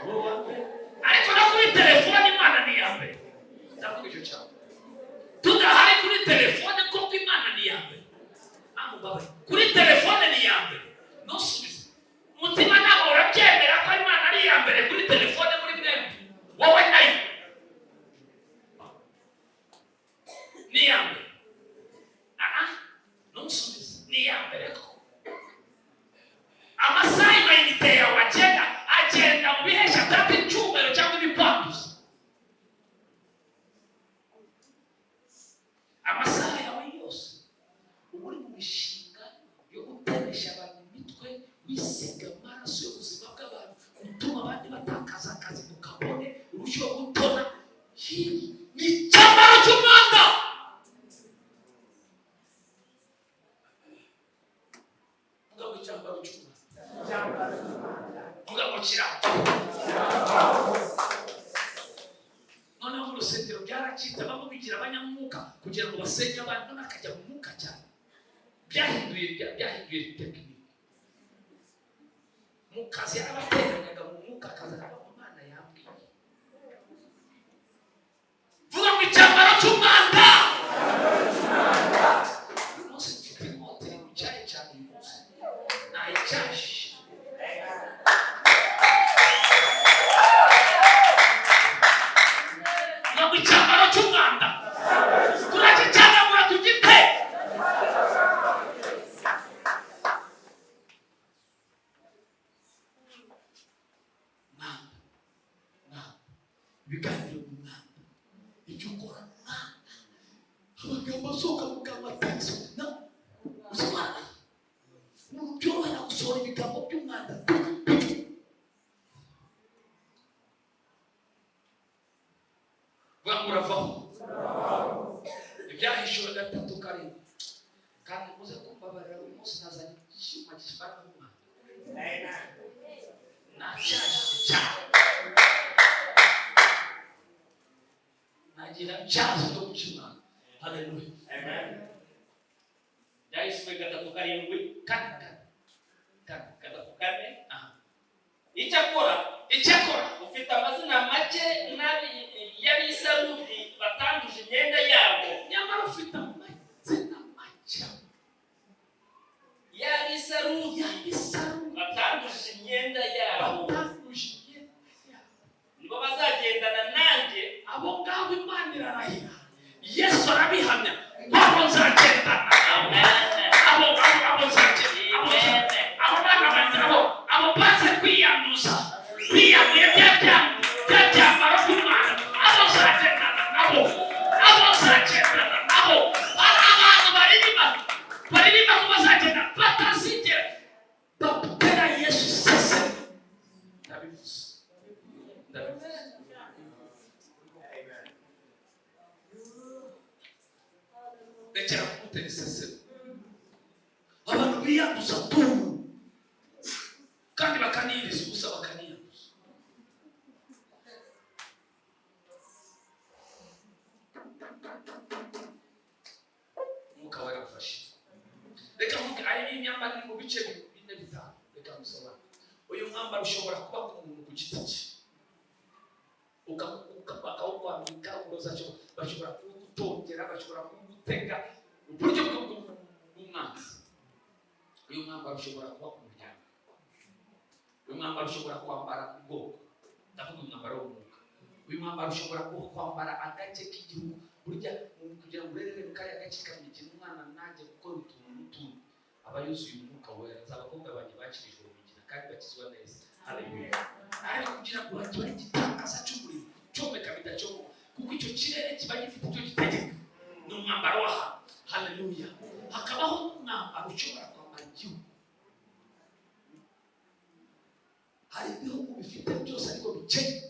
ni uwa mbere. Ariko no kuri telefone Imana ni iya mbere. Ndavuga icyo cyane tudahari kuri telefone, koko Imana ni iya mbere. Mbabaye, kuri telefone ni iya mbere, ntusubize umutima. Ntabwo urabyemera ko Imana ari iya mbere kuri telefone muri mwembi, wowe nayo ni iya mbere? Aha ntusubize, ni iya mbere koko? Amasaha amayinite yawe agenda agenda mu bihesha Data icyubahiro cyangwa ibikwanduza? Amasaha yawe yose uba uri mu mishinga yo guteresha abantu imitwe, wisiga amaraso y'ubuzima bw'abantu, utuma abandi batakaza akazi ngo kabone urusheho gutona. Ni icyambaro cy'umwanda. Vuga ngo icyambaro cy'umwanda. Vuga ngo kiramba. Noneho mu rusengero byaracitse, bamwe bigira abanyamwuka kugira ngo basenye abandi, none akajya mu mwuka cyane. Byahinduye technique. Mu kazi yarabateranyaga mu mwuka, akazana ngo Imana yambwiye. Vuga ngo icyambaro cy'umwanda. Uyu munsi mfite inkota iri mu cyayi cyane, uyu munsi nayicyashije. Vuga ngo icyambaro cy'umwanda turagicyagagura tugite. Mwanda, mwanda, ibiganiro mu mwanda, ibyo ukora mu mwanda, amagambo asohoka mu kanwa atetse na uzimana. Umuntu byorohera gusohora ibigambo by'umwanda. Vuga ngo uravaho. Ibyahishuwe 3:7. Kandi muze kumbabarira, uyu munsi nazanye icyuma gifata umwanda, nacyashije cyane, nagira cyazo cyo guca umwanda. Haleluya. Byahishuwe 3:7. Kane, kane, kane. 3:4. Aha. Icyakora Icyakora ufite amazina make y'Abisarudi batanduje imyenda yabo. Nyamara ufite amazina make y'Abisarudi y'Abisaru batanduje imyenda yabo, batanduje imyenda yabo, nibo bazagendana nanjye. Abo ngabo Imana irarahira, Yesu arabihamya ngo abo nzagendana nabo. Amen. Abo nzagenda abo bana banjye, abo banze kwiyanduza, biyanduye bya byambaro by'umwana, abo nzagendana nabo. Abo nzagendana nabo. Hari abantu baririmba, baririmba ko bazagenda, batazigera batera Yesu sese. Ndabivuze, ndabivuze. Amen. Rekera kumutera iseseme. Abantu biyanduza tu, kandi bakaniyiriza ubusa, bakaniyanduza. Umwuka warafashe. Reka mvuge aya imyambaro iri mu bice bine, bitanu. Reka musobanure. Uyu mwambaro ushobora kuba ku muntu ku giti cye, bakawukwambika uroza, bashobora kuwugutongera, bashobora kuwugutega uburyo bw'umwanzi. Uyu mwambaro ushobora kuba ku muryango. Uyu mwambaro ushobora kwambara ubwoko, ndavuga umwambaro w'umwuka. Uyu mwambaro ushobora kuba kwambara agace k'igihugu. Burya kugira ngo urerere mu kariya gace kamikino, umwana najya gukora utuntu n'utundi aba yuzuye Umwuka Wera. Nzi abakobwa banjye bakirijwe umugina kandi bakizwa neza, haleluya. Ariko kugira ngo batore igitangaza cy'umuriro, cyomeka bidacomoka, kuko icyo kirere kiba gifite icyo gitegeka, ni umwambaro w'ahantu, haleluya. Hakabaho n'umwambaro ushobora kwambara igihugu. Hari ibihugu bifite byose ariko bikennye,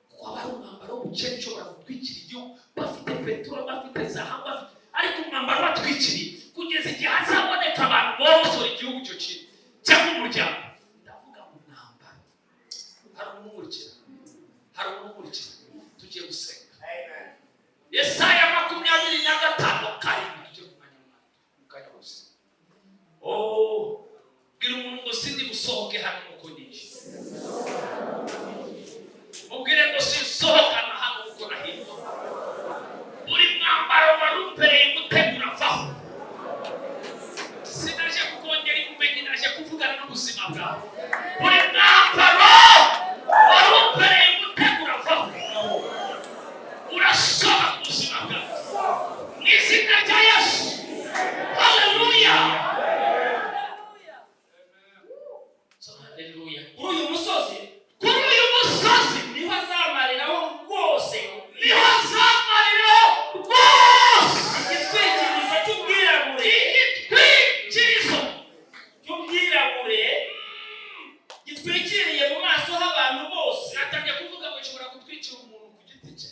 kuko haba hari umwambaro w'ubukene ushobora gutwikira igihugu. Bafite peteroli, bafite zahabu, bafite, ariko umwambaro batwikiriye kugeza igihe hazaboneka abantu borosora igihugu icyo kintu cyangwa umuryango. Ndavuga umwambaro. Hari umuntu, hari umuntu. Tugiye gusenga. Amen. Yesaya 25:7. Tujye ku mwanya, mu kanya wose. Oh, bwira umuntu ngo sindi busohoke hano nuko nyinshi. Mubwire ngo sinsohokana hano kuko nahindwa. Buri mwambaro wari umbereye gutegura vaho. Sinaje kukongera ubumenyi, naje kuvugana n'ubuzima bwawe. Buri mwambaro wari umbereye gutegura vaho, urasohoka ku buzima bwawe mu izina rya Yesu, haleluya. Haleluya. Kuri uyu musozi, Kuri uyu musozi, niho azamariraho rwose niho azamariraho rwose igitwikirizo cy'ubwirabure, igitwikirizo cy'ubwirabure gitwikiriye mu maso h'abantu bose. Natangiye kuvuga ngo nshobora gutwikira umuntu ku giti cye,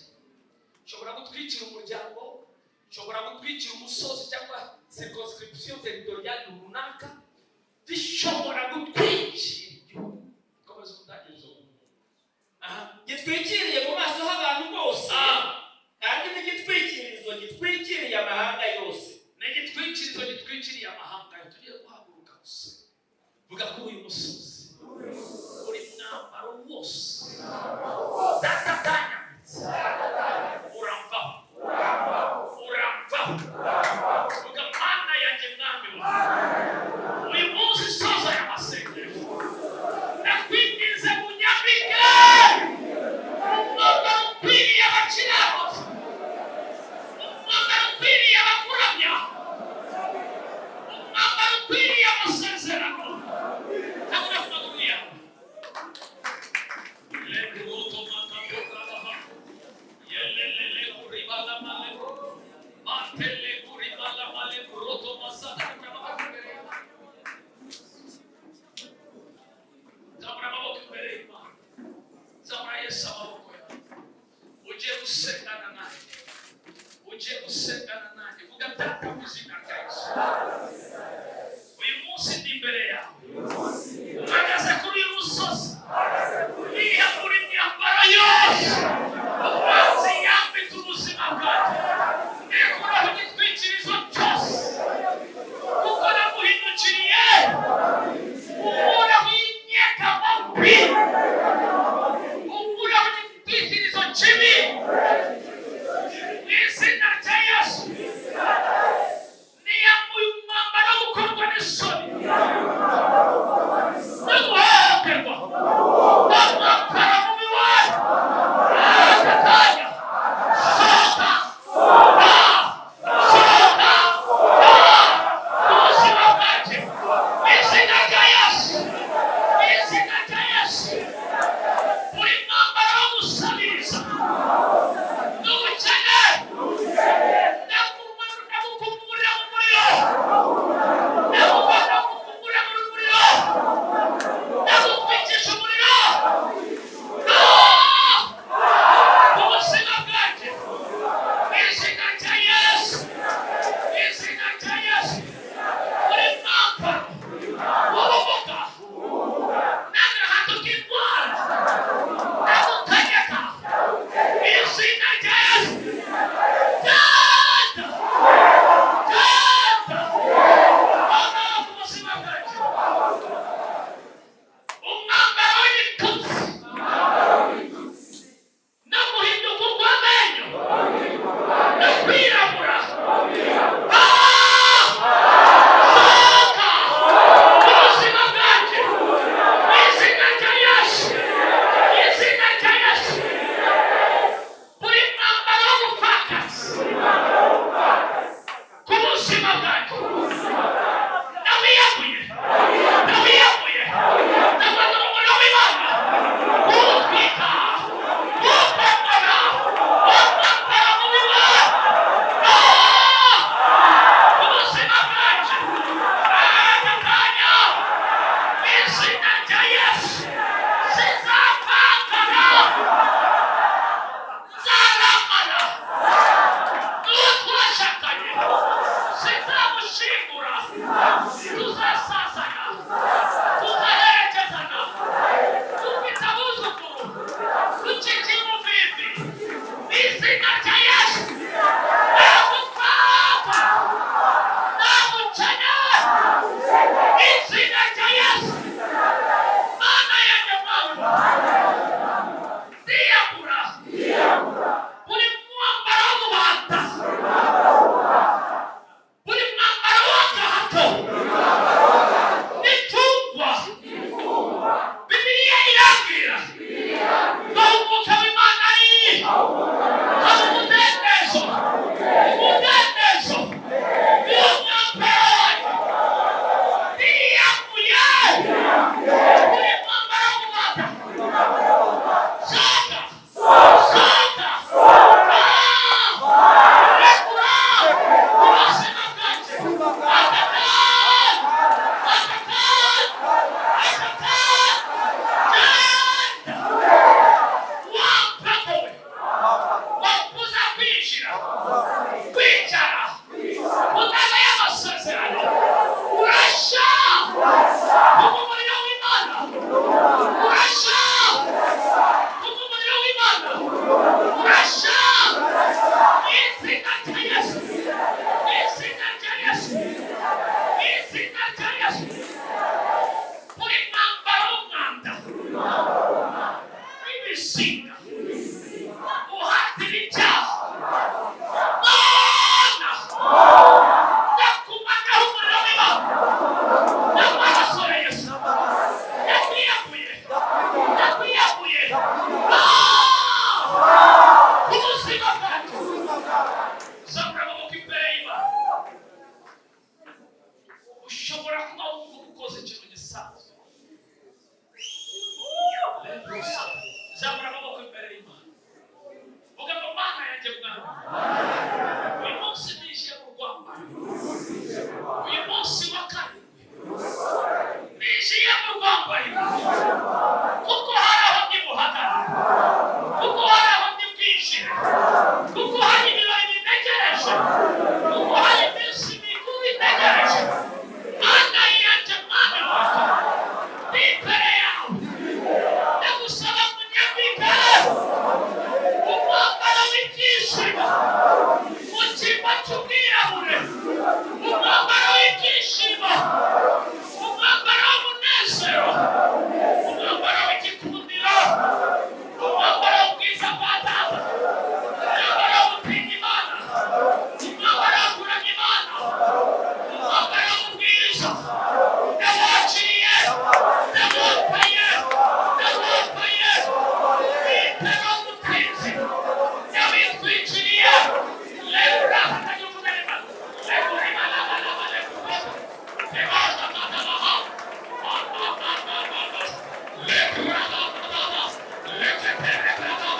nshobora gutwikira umuryango, nshobora gutwikira umusozi cyangwa circonscription territoriale runaka, gishobora gutwikira igihugu. Komeza umutangirizo. Aha. Gitwikiriye mu maso h'abantu bose, kandi n'igitwikirizo gitwikiriye amahanga yose. Ni igitwikirizo gitwikiriye amahanga. Tugiye guhaguruka gusa. Vuga ko uyu musozi, buri mwambaro wose Data atanyambitse uramvaho, uramvaho. Vuga: Mana yanjye, Mwami wawe, uyu munsi soza aya masengesho, ndakwinginze munyambike umwambaro ukwiriye abakiranutsi, umwambaro ukwiriye abakuramya, umwambaro ukwiriye amasezerano. Haguruka ku maguru yawe. Lebruto makatorabaha. Yelelele kuribalamale. Mantele kuribalamale bruto masata. Zamura amaboko imbere y'Imana. Zamura amaboko imbere y'Imana. Zamura Yesu amaboko yawe. Ugiye gusengana nanjye, ugiye gusengana nanjye. Vuga: Data, mu izina rya Yesu, uyu munsi ndi imbere yawe, mpagaze kuri uyu musozi, niyambura imyambaro yose umwanzi yambitse ubuzima bwanjye, nikuraho igitwikirizo cyose kuko naguhindukiriye. Ukuraho inyegamo mbi, ukuraho igitwikirizo kibi mu izina rya Yesu. Yesu, kuko hari iminsi mikuru itegereje. Mana yanjye, Mwami wanjye, ndi imbere yawe, ndagusaba ngo unyambike umwambaro w'ibyishimo mu cyimbo cy'ubwirabure, umwambaro w'ibyishimo, umwambaro w'umunezero, umwambaro w'igikundiro, umwambaro w'ubwiza bwa Data, umwambaro wo gutinya Imana, umwambaro wo kuramya Imana, umwambaro w'ubwiza. Ndawakiriye, ndawambaye, ndawambaye. Petero w'umutsinzi, ndawitwikiriye. Lebura hatagivuganima leburimalabalabalebura ebazakatabaha lebura leketerebaba.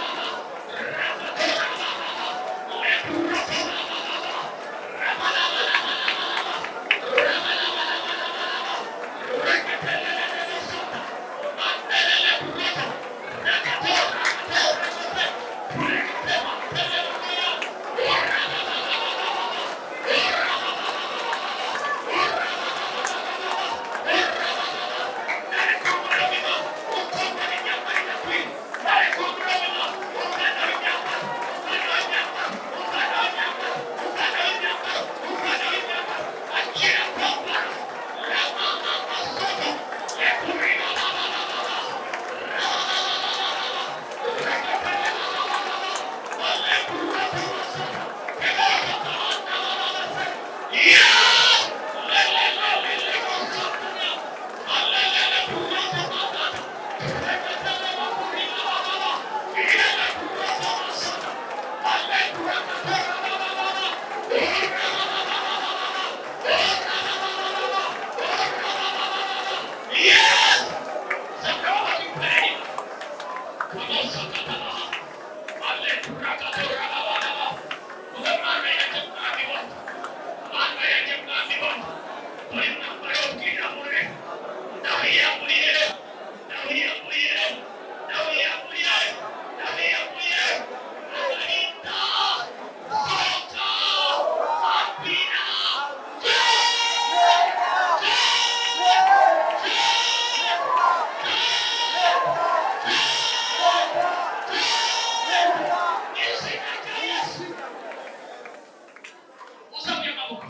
Uzamuye amaboko.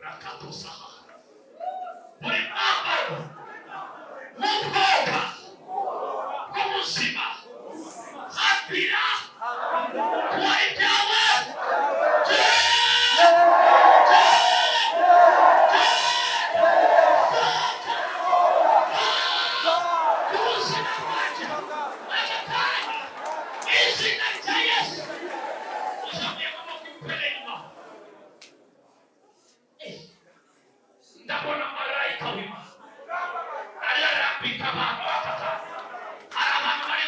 Rakatosaha. Buri mwambaro w'ubwoba bw'ubuzima hapira kuba ibyawe. Ubuzima bwanjye aka kanya, izina rya Yesu. Uzamuye amaboko imbere, inyuma. Ndabona marayika w'Imana ararambika abantu aka kanya. Hari abantu bari.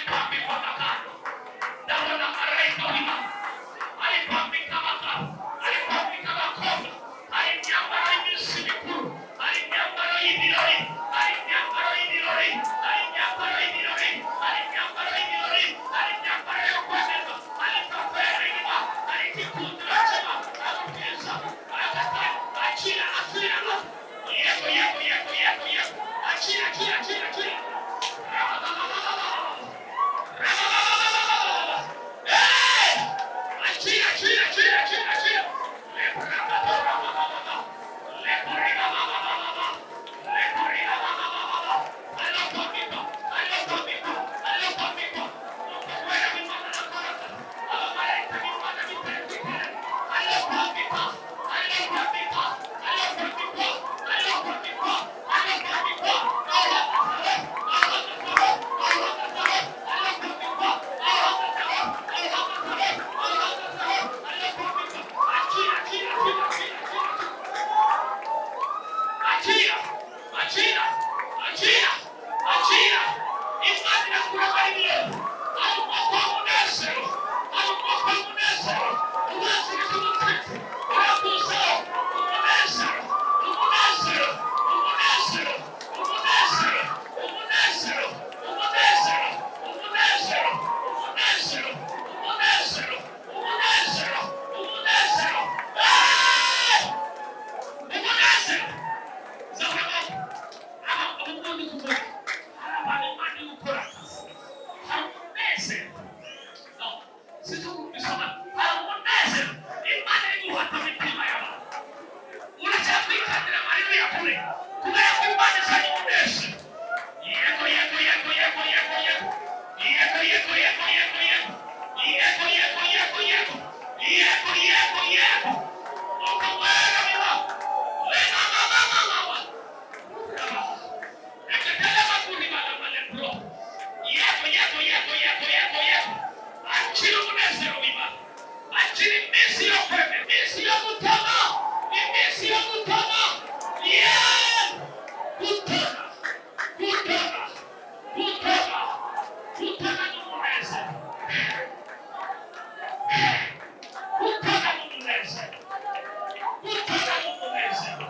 Akira umunezero w'Imana, akira iminsi yo kwemera, iminsi yo gutama, iminsi yo gutama. Yeee, gutama, gutama, gutama, gutama n'umunezero, gutama n'umunezero, gutama n'umunezero,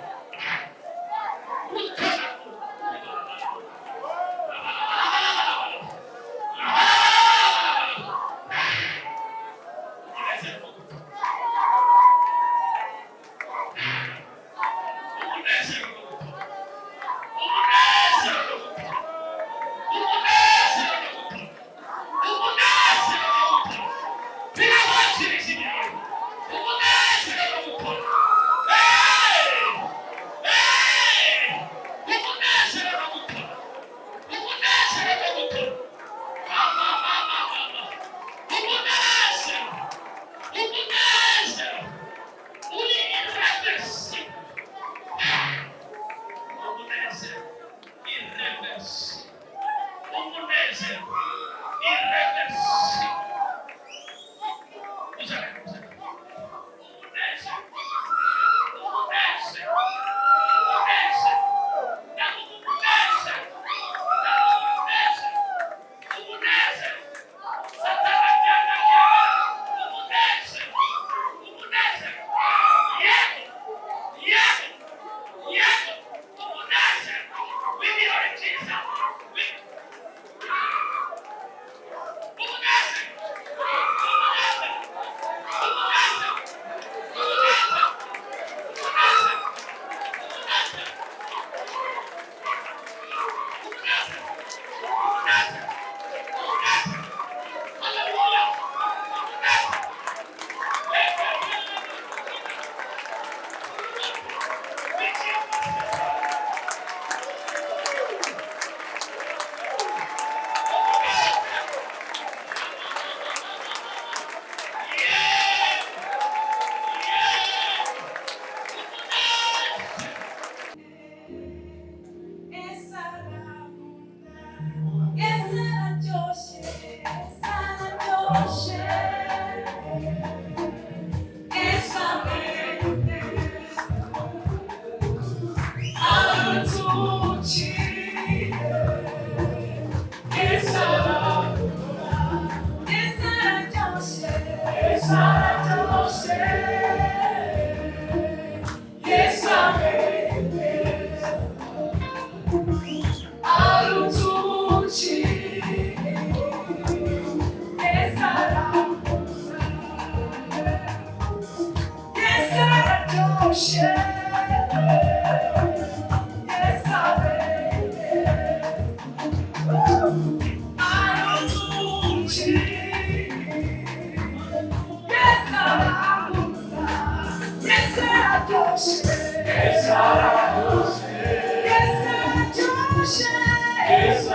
gutama. Umunezero wo gutama, umunezero wo gutama, umunezero wo gutama, umunezero wo gutama, umunezero wo gutama. Birabanziriza ibirori, umunezero wo gukora. Hey! Hey! Umunezero wo gukora, umunezero wo gukora. Mama, mama, mama, umunezero, umunezero uri irreversible, umunezero irreversible, umunezero irreversible. Uzana, uzana. Umunezero, umunezero, umunezero. Ndavuga umunezero, ndavuga umunezero, umunezero. Satani abyanga byemera. Umunezero, umunezero. Yego, yego, yego. Umunezero w'ibirori byiza. Umunezero, umunezero, umunezero, umunezero, umunezero, umunezero, umunezero, umunezero, umunezero. Haleluya! Umunezero. Yeah! Yeah! Yesu araryoshe, Yesu araryoshe, Yesu ameze arutukiye, Yesu arakunda, Yesu araryoshe, Yesu araryoshe, Yesu ameze arutuki, Yesu arakunda, Yesu araryoshe, Yesu ameze arutuki, Yesu arakunda, Yesu araryoshe, Yesu araryoshe, Yesu araryoshe, Yesu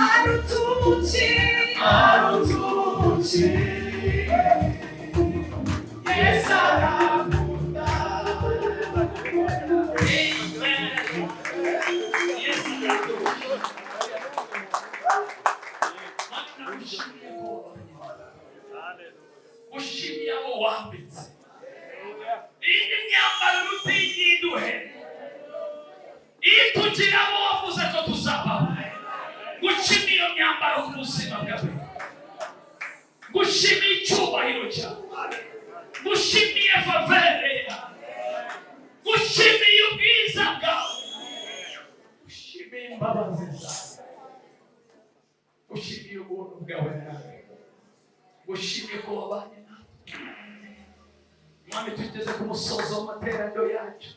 arutuki, arutuki, Yesu arakunda. Amen. Yesu araryoshe. Mana, ushimiye ko wabanye, ushimiye abo wambitse iyi ni imyambaro rutiyiduhe itugira abo wavuze ko tuzabaho. Gushima iyo myambaro ku buzima bwawe, gushimiye icyubahiro cyawe, gushimiye faveur yawe, gushimiye ubwiza bwawe, gushimiye imbabazi zawe, gushimiye ubuntu bwawe nawe, gushimiye ko wabanye natwe. Mwami, tugeze ku musozo w'amateraniro yacu,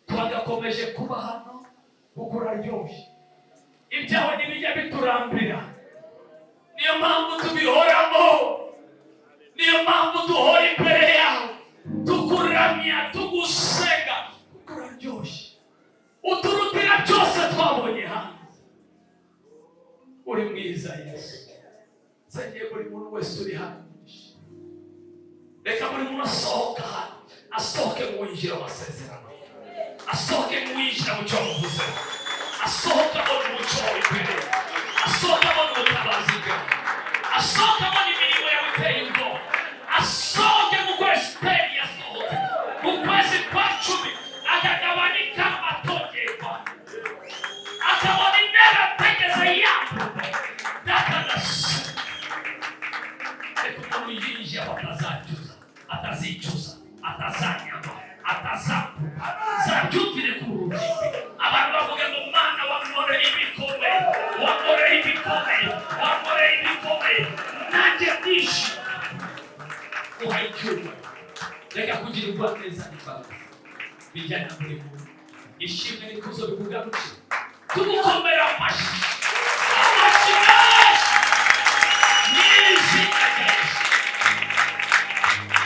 twagakomeje kuba hano kuko uraryoshye. Ibyawe ntibijya biturambira, niyo mpamvu tubihoramo, niyo mpamvu duhora imbere yawe tukuramya, tugusenga, kuko uraryoshye, uturutira byose twabonye hanze. Uri mwiza, Yesu. Nsengeye buri muntu wese uri hano, reka buri muntu asohoka hano asohoke mu winjira amasezerano ye, asohoke mu winjira mu cyo wamuvuzeho, asohoke abona umucyo wawe imbere ye, asohoke abona ubutabazi bwawe. Asohoke abona imirimo yawe iteye ubwoba, asohoke mu kwezi Esiteri yasohotse mu kwezi kwa 10, akagabana ikamba atongerwa, akabona intebe ategeze yamburwa. Data ndashima. Reka umuntu yinjiye aho atazacyuza, atazicuza, atazanyagwa, atazambuka, zabyumvire ku ruhimbi, abantu bavuga ngo: "Mana, wankoreye ibikomeye, wankoreye ibikomeye, wankoreye ibikomeye, nanjye ndishimye." Uhaye icyubahiro. Reka kugirirwa neza n'imbabazi bijyana buri muntu. Ishimwe n'ikuzo bikugarukire, tugukomera amashyi, amashyi menshi.